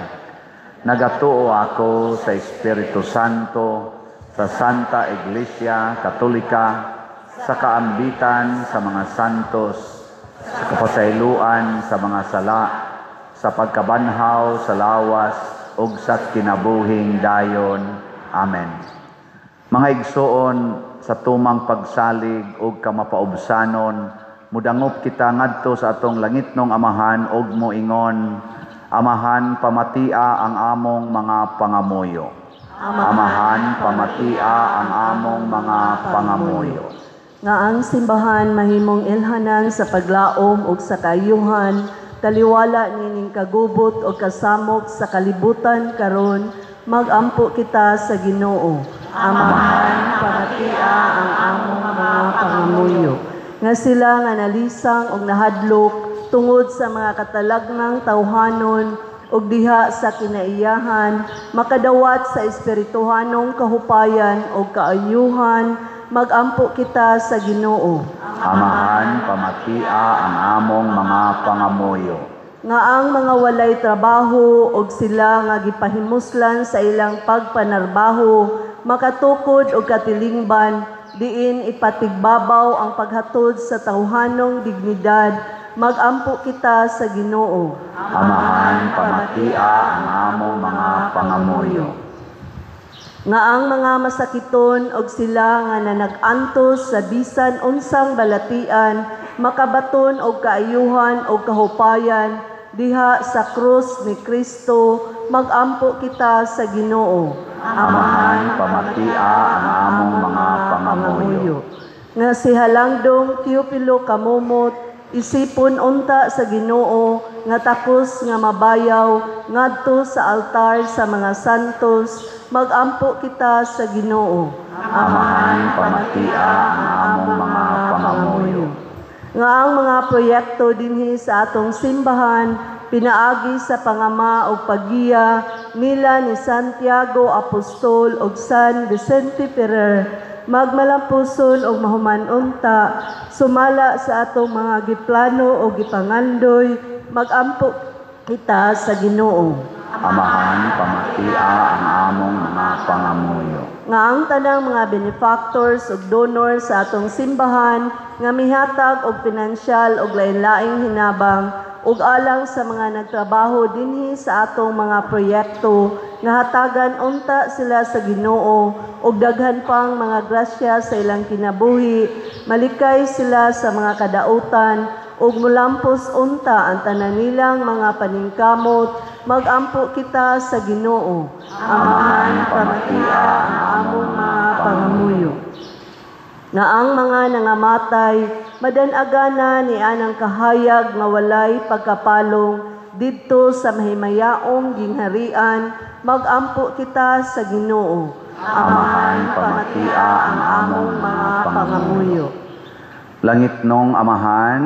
Nagatuo ako sa Espiritu Santo, sa Santa Iglesia Katolika, sa kaambitan sa mga santos, sa kapasayloan sa mga sala, sa pagkabanhaw sa lawas ug sa kinabuhing dayon. Amen. Mga igsoon, sa tumang pagsalig ug kamapaubsanon, mudangop kita ngadto sa atong langitnong Amahan ug moingon, Amahan, pamatia ang among mga pangamuyo. Amahan, pamatia ang among mga pangamuyo. Nga ang simbahan mahimong ilhanan sa paglaom ug sa kaayuhan, taliwala nining kagubot o kasamok sa kalibutan karon, magampo kita sa Ginoo. Amahan, pamatia ang among mga pangamuyo. Nga sila nga nalisang og nahadlok tungod sa mga katalagnang tawhanon ug diha sa kinaiyahan, makadawat sa espirituhanong kahupayan ug kaayuhan, magampo kita sa Ginoo. Amahan, pamatia ang among mga pangamuyo. Nga ang mga walay trabaho og sila nga gipahimuslan sa ilang pagpanarbaho, makatukod og katilingban, diin ipatigbabaw ang paghatod sa tawhanong dignidad, magampo kita sa Ginoo. Amahan, pamatia ang among mga pangamuyo. Nga ang mga masakiton og sila nga nanag-antos sa bisan unsang balatian, makabaton og kaayuhan og kahupayan diha sa krus ni Kristo, magampo kita sa Ginoo. Amahan, pamatia ang among mga pangamuyo. Nga si Halangdong Teofilo Kamumot, isipon unta sa Ginoo nga takos nga mabayaw ngadto sa altar sa mga santos, magampo kita sa Ginoo. Amahan, pamatia ang among mga pangamuyo. Nga ang mga proyekto dinhi sa atong simbahan pinaagi sa pangama og paggiya nila ni Santiago Apostol ug San Vicente Ferrer, magmalampuson og mahuman unta sumala sa atong mga giplano o gipangandoy, magampo kita sa Ginoo. Amahan, pamatia ang among mga pangamuyo. Nga ang tanang mga benefactors ug donors sa atong simbahan nga mihatag og pinansyal og lain-laing hinabang ug alang sa mga nagtrabaho dinhi sa atong mga proyekto, nga hatagan unta sila sa Ginoo ug daghan pang mga grasya sa ilang kinabuhi, malikay sila sa mga kadautan ug mulampos unta ang tanan nilang mga paningkamot, magampo kita sa Ginoo. Amahan, pamatia ang among mga pangamuyo. Nga ang mga nangamatay madanagana ni anang kahayag nga walay pagkapalong didto sa mahimayaong gingharian, magampo kita sa Ginoo. Amahan, pamatia ang among mga pangamuyo. Langitnong Amahan,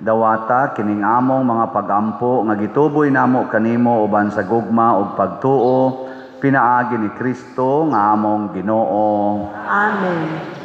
dawata kining among mga pagampo nga gituboy namo kanimo uban sa gugma ug pagtuo, pinaagi ni Kristo nga among Ginoo. Amen.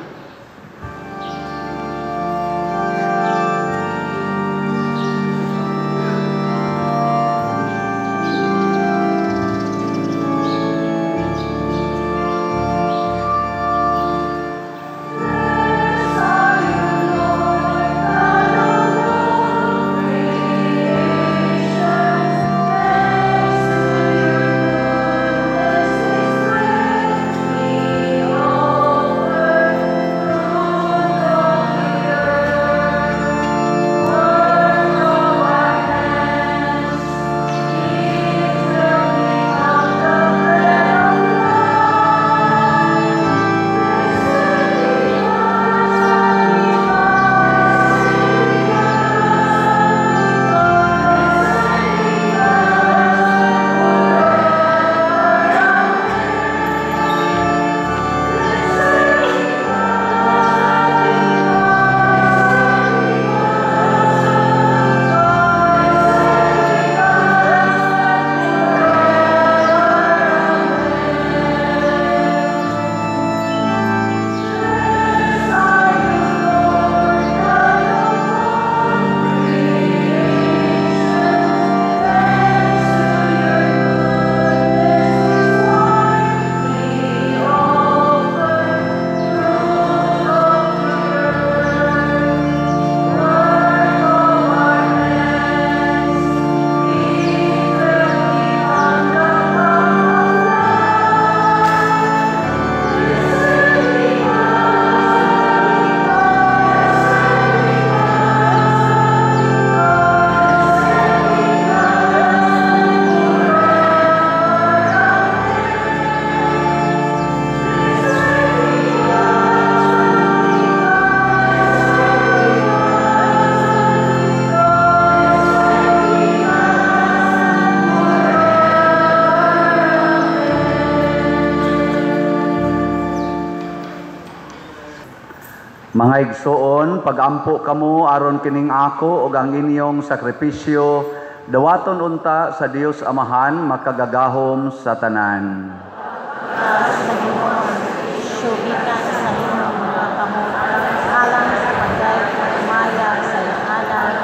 Mga igsoon, pagampo kamo aron kining ako ug ang inyong sakripisyo dawaton unta sa Dios Amahan makagagahom sa tanan. Sa Ginoo ang sakripisyo gikan sa inyong mga kamot, alang sa pagdayeg ug himaya sa iyang ngalan,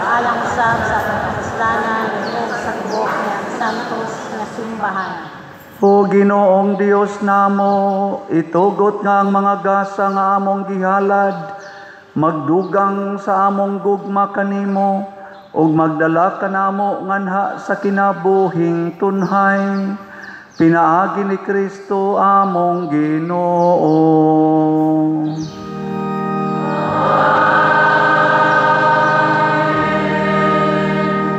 alang usab sa atong kapuslanan ug sa tibuok niyang santos nga simbahan. O Ginoong Dios namo, itugot nga ang mga gasa nga among gihalad, magdugang sa among gugma kanimo, ug magdala kanamo nganha sa kinabuhing tunhay. Pinaagi ni Kristo among Ginoo.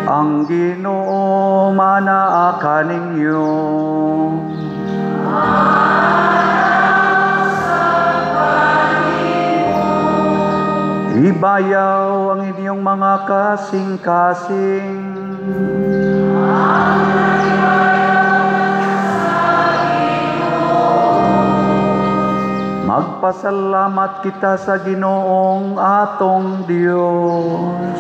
Ang Ginoo manaa kaninyo. Ibayaw ang inyong mga kasing-kasing. Magpasalamat kita sa Ginoong atong Dios.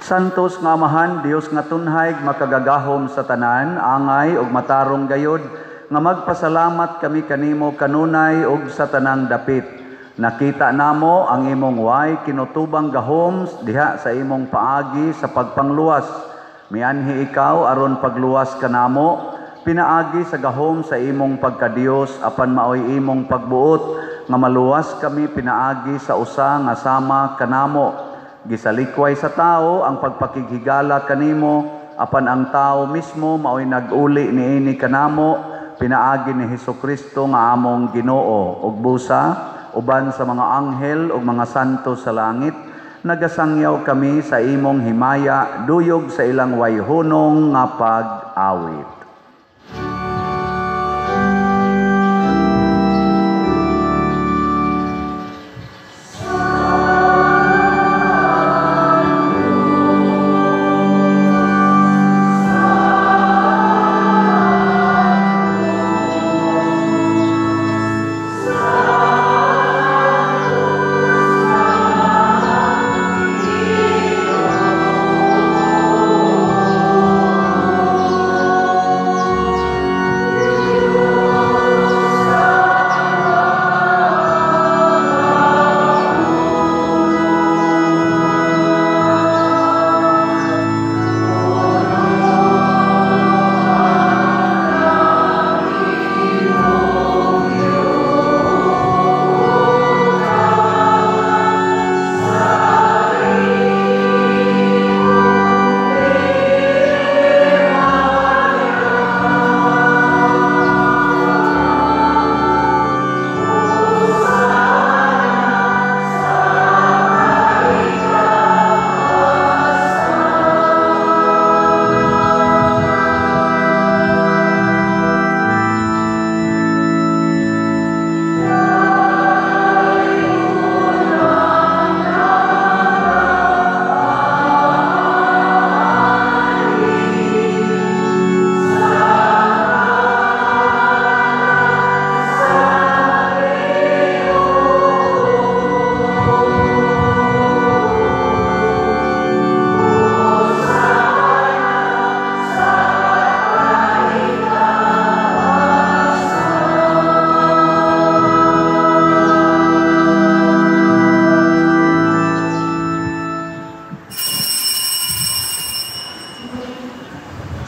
Santos nga Amahan, Dios nga tunhay, makagagahom sa tanan, angay ug matarong gayod, nga magpasalamat kami kanimo kanunay ug sa tanang dapit. Nakita namo ang imong way kinutubang gahom diha sa imong paagi sa pagpangluwas. Mianhi ikaw aron pagluwas kanamo, pinaagi sa gahom sa imong pagkadiyos apan maoy imong pagbuot nga maluwas kami pinaagi sa usa nga sama kanamo.Gisalikway sa tao ang pagpakighigala kanimo, apan ang tao mismo maoy nag-uli niini kanamo, pinaagi ni Hesukristo nga among Ginoo. Ug busa uban sa mga anghel ug mga santo sa langit, nagasangyaw kami sa imong himaya, duyog sa ilang wayhunong nga pag-awit.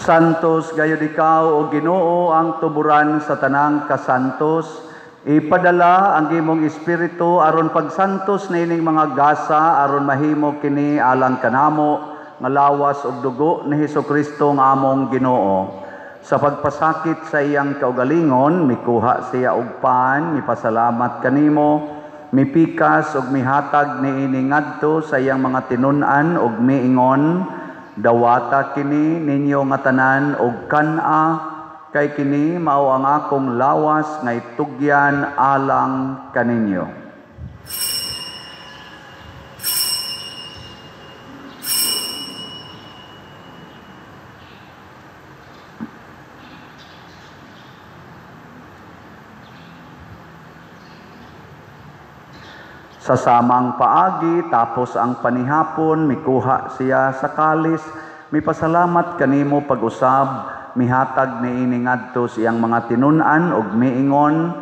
Santos gayud ikaw o Ginoo ang tuburan sa tanang kasantos. Ipadala ang imong espiritu aron pagsantos niining mga gasa aron mahimo kini alang kanamo nga lawas ug dugo ni Hesukristo nga among Ginoo. Sa pagpasakit sa iyang kaugalingon, mikuha siya og pan, mipasalamat kanimo, mipikas ug mihatag niini ngadto sa iyang mga tinun-an ug miingon, dawata kini ninyo nga tanan og kan-a, kay kini mao ang akong lawas nga itugyan alang kaninyo. Sa samang paagi, tapos ang panihapon, mikuha siya sa kalis, mipasalamat kanimo pag-usab, mihatag niini ngadto sa iyang mga tinun-an og miingon,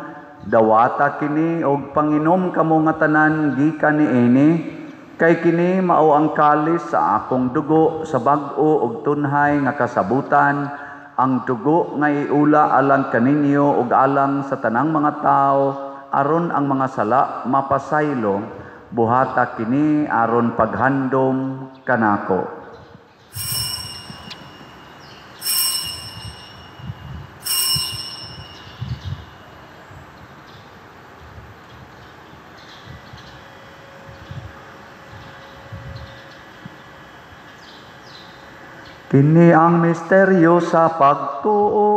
dawata kini og panginom kamo nga tanan gikan niini, kay kini mao ang kalis sa akong dugo sa bag-o og tunhay nga kasabutan, ang dugo nga iula alang kaninyo ug alang sa tanang mga tawo, aron ang mga sala mapasaylo, buhata kini aron paghandom kanako. Kini ang misteryo sa pagtuo.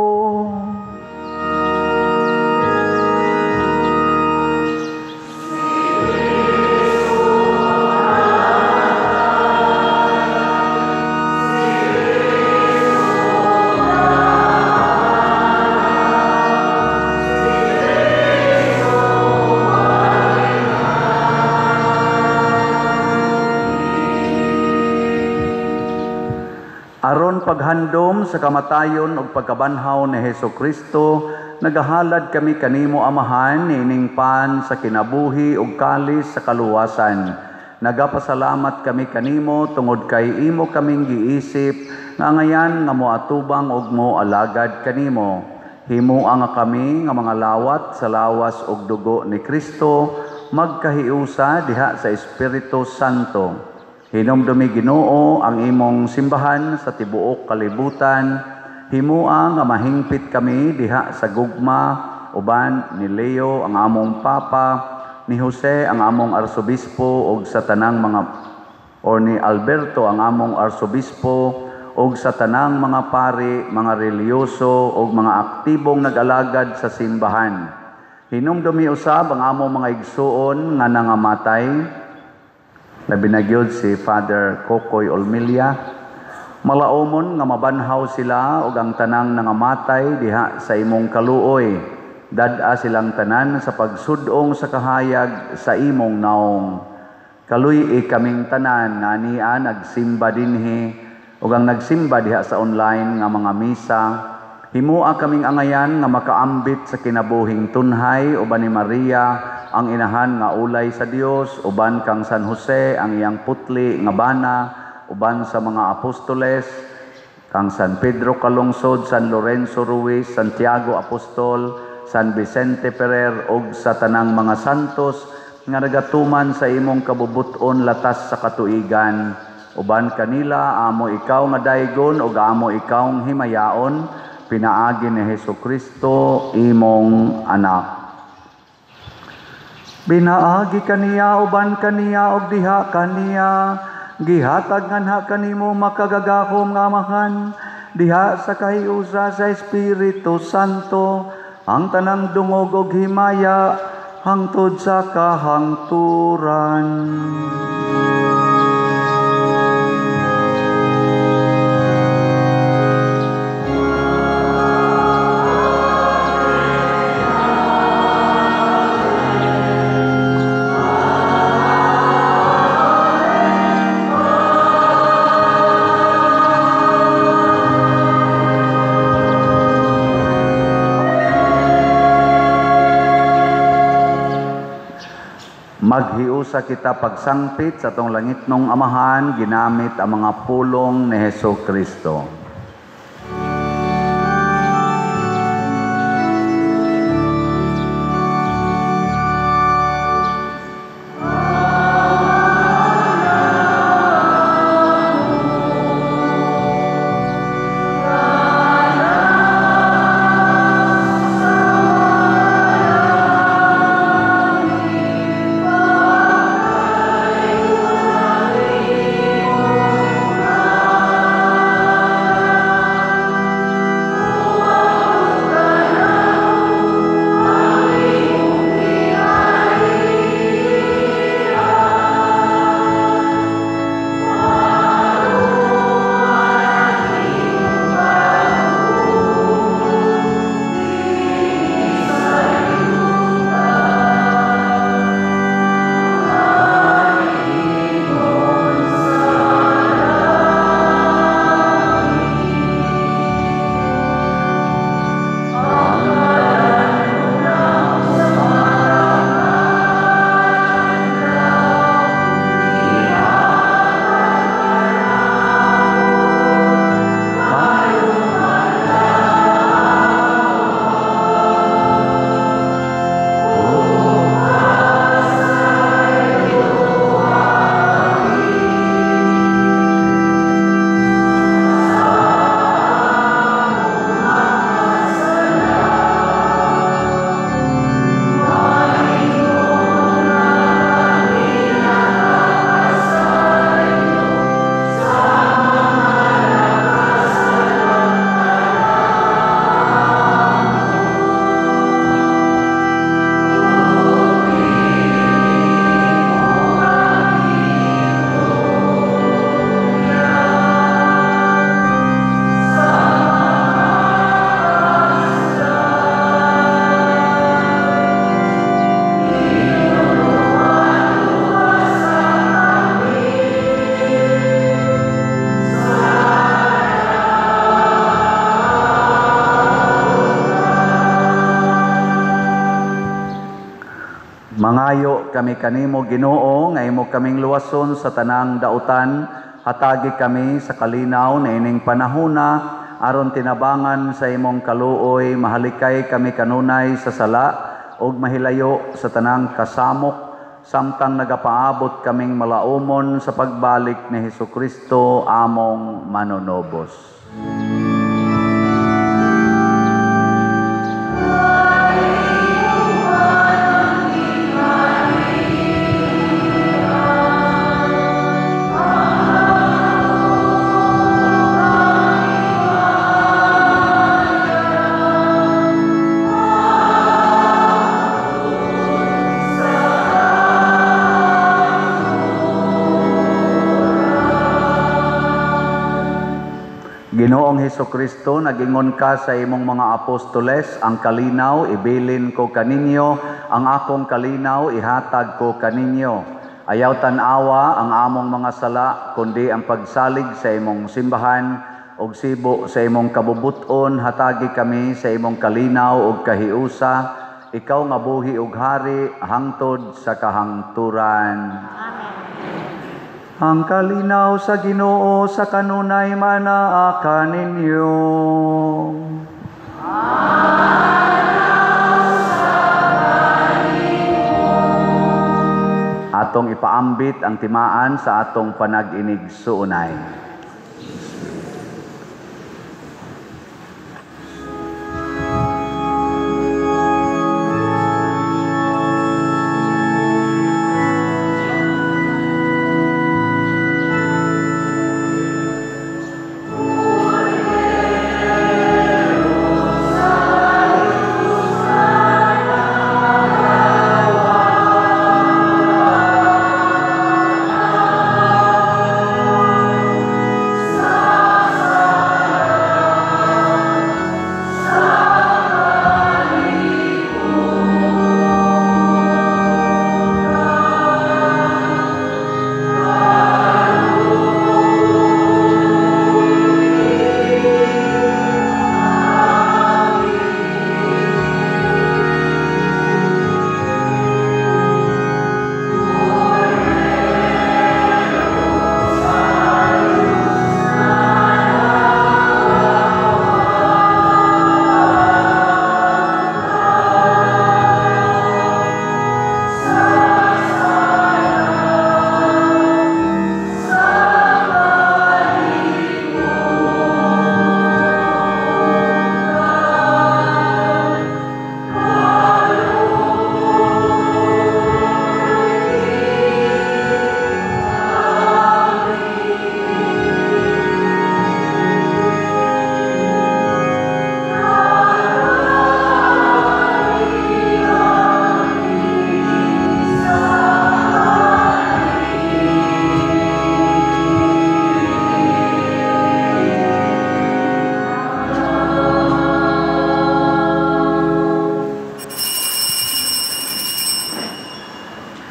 Aron paghandom sa kamatayon ug pagkabanhaw ni Hesus Kristo, nagahalad kami kanimo Amahan niining pan sa kinabuhi ug kalis sa kaluwasan. Nagapasalamat kami kanimo tungod kay imo kaming giisip nga ngayan nga moatubang ug moalagad kanimo. Himoa nga kami nga mga lawat sa lawas ug dugo ni Kristo, magkahiusa diha sa Espiritu Santo. Hinumdumi Ginoo ang imong simbahan sa tibuok kalibutan. Himoa nga mahingpit kami diha sa gugma uban ni Leo ang among papa, ni Jose ang among arsobispo ug sa tanang mga or ni Alberto ang among arsobispo ug sa tanang mga pari, mga relihiyoso ug mga aktibong nag-alagad sa simbahan. Hinumdumi usab ang among mga igsuon nga nangamatay, labi na gyud si Father Kokoy Olmilia. Malaomon nga mabanhaw sila ug ang tanang nangamatay diha sa imong kaluoy. Dad-a silang tanan sa pagsudong sa kahayag sa imong naong. Kaluy-i kaming tanan nga ania nagsimba dinhi ug ang nagsimba diha sa online nga mga misa. Himoa kaming angayan nga makaambit sa kinabuhing tunhay uban ni Maria ang inahan nga ulay sa Dios, uban kang San Jose ang iyang putli nga bana, uban sa mga apostoles, kang San Pedro Calungsod, San Lorenzo Ruiz, Santiago Apostol, San Vicente Ferrer ug sa tanang mga santos nga nagatuman sa imong kabubuton latas sa katuigan. Uban kanila amo ikaw nga daygon ug amo ikaw himayaon, pinaagi ni Hesus Kristo imong anak. Binaagi kaniya uban kaniya og diha kaniya, gihatag nganha kanimo makagagahom nga Amahan diha sa kahiusa sa Espiritu Santo ang tanang dungog og himaya hangtod sa kahangturan. Maghiusa kita pagsangpit sa atong langitnong Amahan, ginamit ang mga pulong ni Hesus Kristo. Nagamangyo kami kanimo, Ginoo, nga imo kaming luwason sa tanang dautan. Hatagi kami sa kalinaw na ining panahona, aron tinabangan sa imong kaluoy, mahalikay kami kanunay sa sala ug mahilayo sa tanang kasamok, samtang nagapaabot kaming malaumon sa pagbalik ni Hesukristo among manunobos. Ginoong Hesukristo, nagingon ka sa imong mga apostoles, ang kalinaw ibilin ko kaninyo, ang akong kalinaw ihatag ko kaninyo. Ayaw tan-awa ang among mga sala, kundi ang pagsalig sa imong simbahan ug sibo sa imong kabubuton, hatagi kami sa imong kalinaw ug kahiusa, ikaw nga buhi ug hari hangtod sa kahangturan. Amen. Ang kalinaw sa Ginoo sa kanunay manaa kaninyo. Atong ipaambit ang timaan sa atong panag-inig suunay.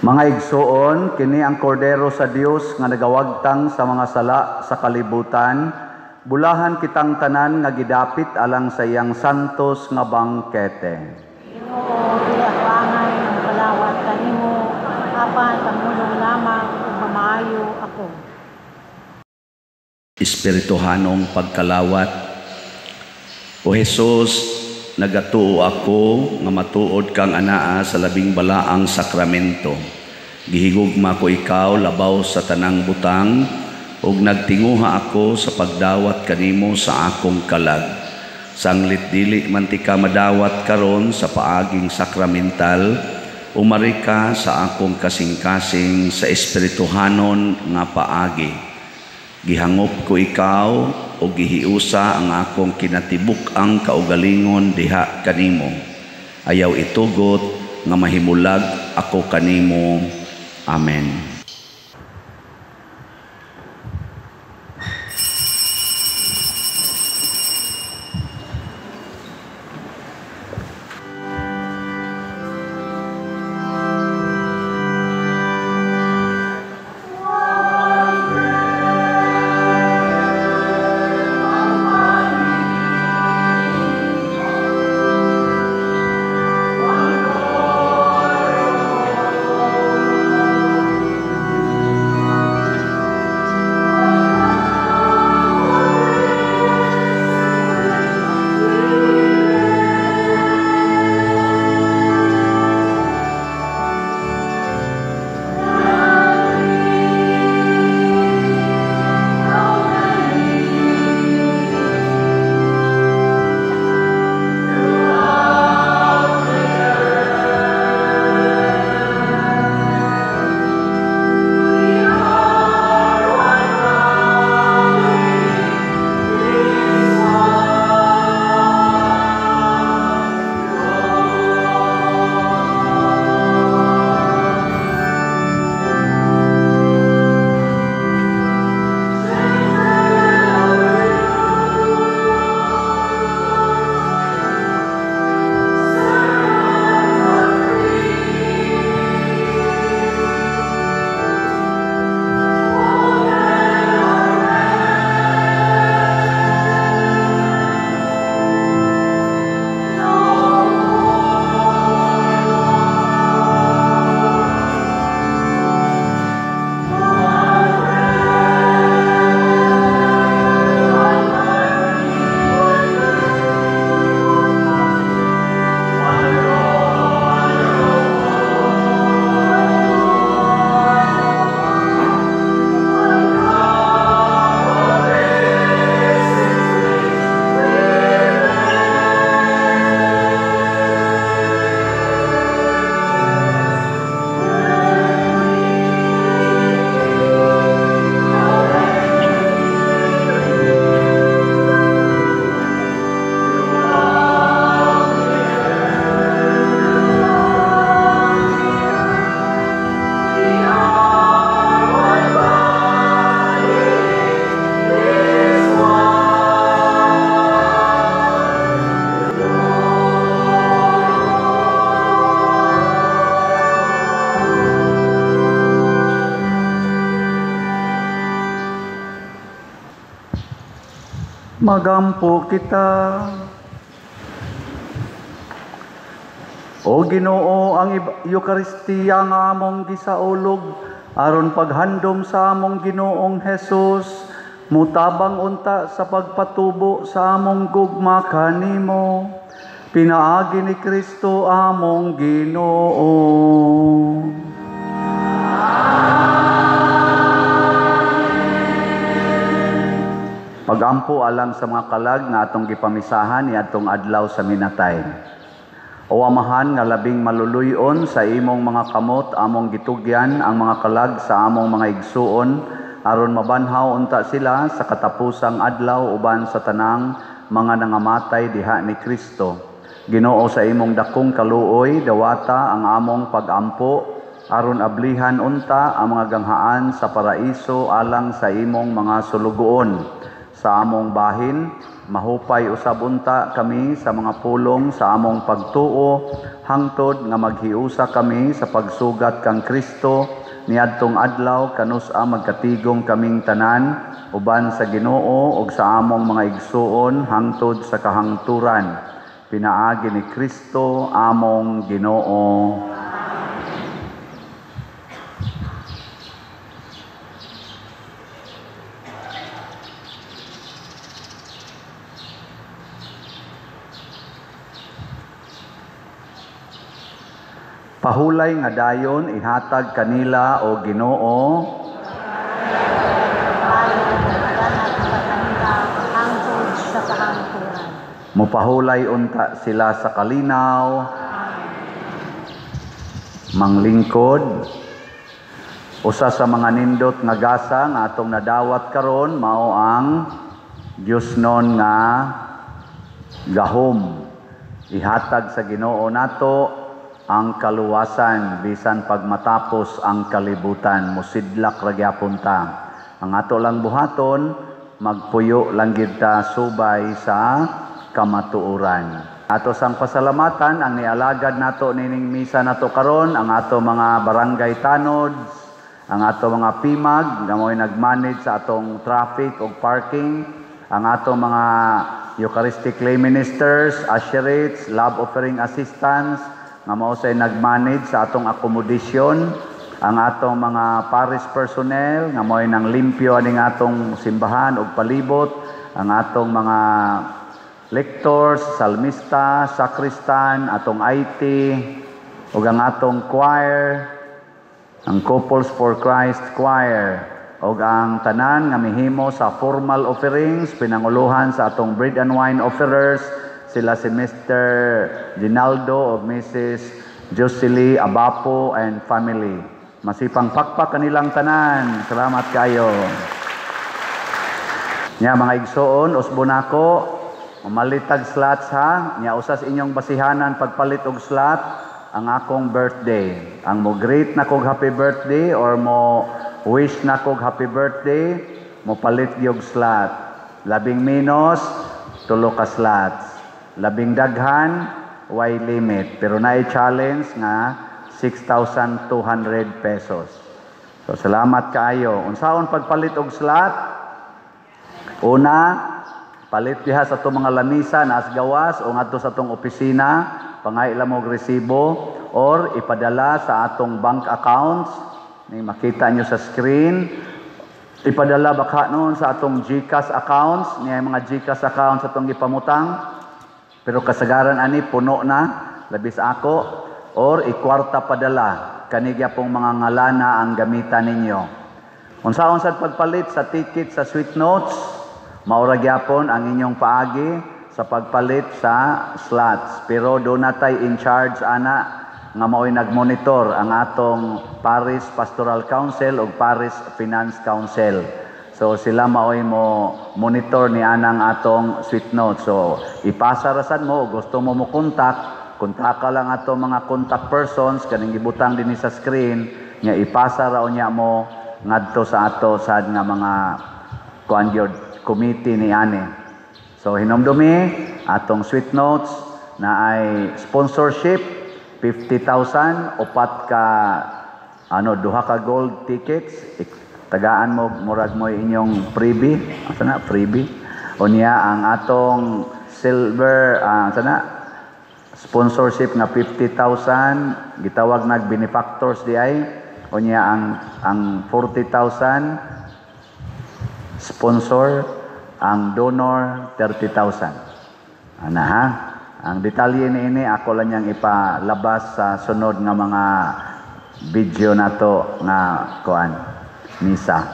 Mga igsoon, kini ang kordero sa Dios nga nagawagtang sa mga sala sa kalibutan. Bulahan kitang tanan nga gidapit alang sa iyang santos nga bangkete. Ginoo, dili ako angay nga mokalawat kanimo, apan pangulong lamang ug mamaayo ako. Espirituhanong pagkalawat. O Jesus, nagatuo ako nga matuod kang anaa sa labing balaang sakramento. Gihigugma ko ikaw labaw sa tanang butang, ug nagtinguha ako sa pagdawat kanimo sa akong kalag. Sanglit dili man ti ka madawat karon sa paaging sakramental, umari ka sa akong kasing-kasing sa espirituhanon nga paagi. Gihangop ko ikaw o gihiusa ang akong kinatibuk-ang kaugalingon diha kanimo. Ayaw itugot nga mahimulag ako kanimo. Amen. Magampo kita. O Ginoo, ang Eukaristiya nga among gisaulog aron paghandom sa among Ginoong Hesus, mutabang unta sa pagpatubo sa among gugma kanimo. Pinaagi ni Kristo among Ginoo. Pagampo alang sa mga kalag nga atong gipamisahan niadtong adlaw sa minatay. O Amahan nga labing maluluyon sa imong mga kamot among gitugyan ang mga kalag sa among mga igsuon aron mabanhaw unta sila sa katapusang adlaw uban sa tanang mga nangamatay diha ni Kristo. Ginoo, sa imong dakong kaluoy dawata ang among pagampo aron ablihan unta ang mga ganghaan sa paraiso alang sa imong mga sulugoon. Sa among bahin, mahupay usab unta kami sa mga pulong sa among pagtuo, hangtod nga maghiusa kami sa pagsugat kang Kristo niadtong adlaw kanus-a magkatigong kaming tanan uban sa Ginoo ug sa among mga igsuon hangtod sa kahangturan. Pinaagi ni Kristo among Ginoo. Pahulay nga dayon ihatag kanila o Ginoo mupahulay unta sila sa kalinaw, manglingkod. Usa sa mga nindot nga gasa nga atong nadawat karon mao ang Diosnon nga gahom. Ihatag sa Ginoo nato ang kaluwasan bisan pagmatapos ang kalibutan, musidlak ra gyapon ta. Ang ato lang buhaton, magpuyo lang gyud ta subay sa kamatuoran. Ato sang pasalamatan ang nialagad nato nining misa nato karon, ang ato mga barangay tanods, ang ato mga pimag nga mo'y nagmanage sa atong traffic ug parking, ang ato mga Eucharistic lay ministers, usherates, love offering assistants nga mao say nagmanage sa atong accommodation, ang atong mga parish personnel nga mo'y nang limpyo aning atong simbahan ug palibot, ang atong mga lectors, salmista, sacristan, atong IT, ug ang atong choir, ang Couples for Christ Choir, ug ang tanan nga mihimo sa formal offerings, pinanguluhan sa atong bread and wine offerers, sila si Mr. Ginaldo o Mrs. Josely Abapo and family. Masipang pakpak kanilang tanan. Salamat kayo. Nya mga igsoon, usbo nako, mamalit tag slots ha. Nya usas inyong basihanan pagpalit og slot ang akong birthday. Ang mo greet na kog happy birthday or mo wish na kog happy birthday, mo palit gyud slot. Labing menos, tulo ka slots. Labing daghan, way limit. Pero naay challenge nga 6,200 pesos. So salamat kaayo. Unsaon pagpalit og slot? Una, palit diha sa atong mga lamisa naas gawas o ngadto sa atong opisina, pangay lang og resibo or ipadala sa atong bank accounts. Ni makita nyo sa screen. Ipadala baka noon sa atong GCash accounts, niya mga GCash accounts atong gipamutang. Pero kasagaran ani puno na labis ako, or ikwarta padala kanigya pong mga ngalana ang gamitan ninyo. Unsaon sad pagpalit sa ticket sa sweet notes, maura gyapon ang inyong paagi sa pagpalit sa slots. Pero do natay in charge ana nga maoy nagmonitor ang atong Parish Pastoral Council ug Parish Finance Council. So sila maoy mo monitor ni anang atong sweet note. So ipasa rasan mo, gusto mo mo contact, kontaka lang ato mga contact persons kaning gibutang dinhi sa screen nya ipasa ra unya mo ngadto sa ato sad nga mga kuan gyud committee ni ani. So hinomdumi atong sweet notes na ay sponsorship 50,000 upat ka ano duha ka gold tickets. Tagaan mo murag mo inyong freebie, asa na freebie. Unya ang atong silver, sana sponsorship nga 50,000, gitawag nag benefactors di ay. Unya ang 40,000 sponsor, ang donor 30,000. Ana ha? Ang detalye niini ako lang niyang ipalabas sa sunod nga mga video nato nga kuan misa.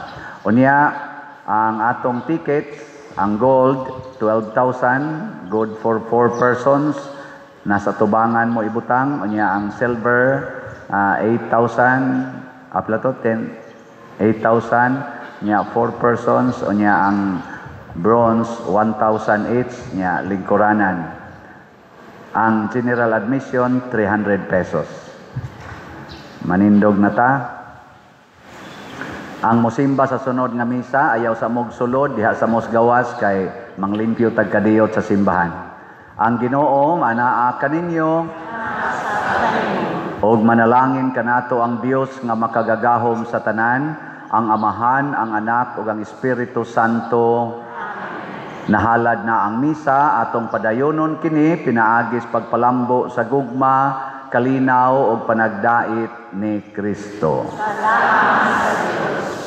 Unya ang atong tickets, ang gold 12,000, good for 4 persons, nasa tubangan mo ibutang. Unya ang silver 8,000, apla to 10 8,000 nya 4 persons. Unya ang bronze 1,000 each, nya lingkuranan. Ang general admission 300 pesos. Manindog na ta. Ang mosimba sa sunod nga misa, ayaw sa mog sulod diha sa mos gawas kay manglimpyo tag kadiyot sa simbahan. Ang Ginoo anaa kaninyo og manalangin kanato ang Dios nga makagagahom sa tanan, ang Amahan, ang Anak ug ang Espiritu Santo. Nahalad na ang misa, atong padayonon kini pinaagis pagpalambo sa gugma, kalinaw ug panagdait ni Kristo. Salamat sa Diyos.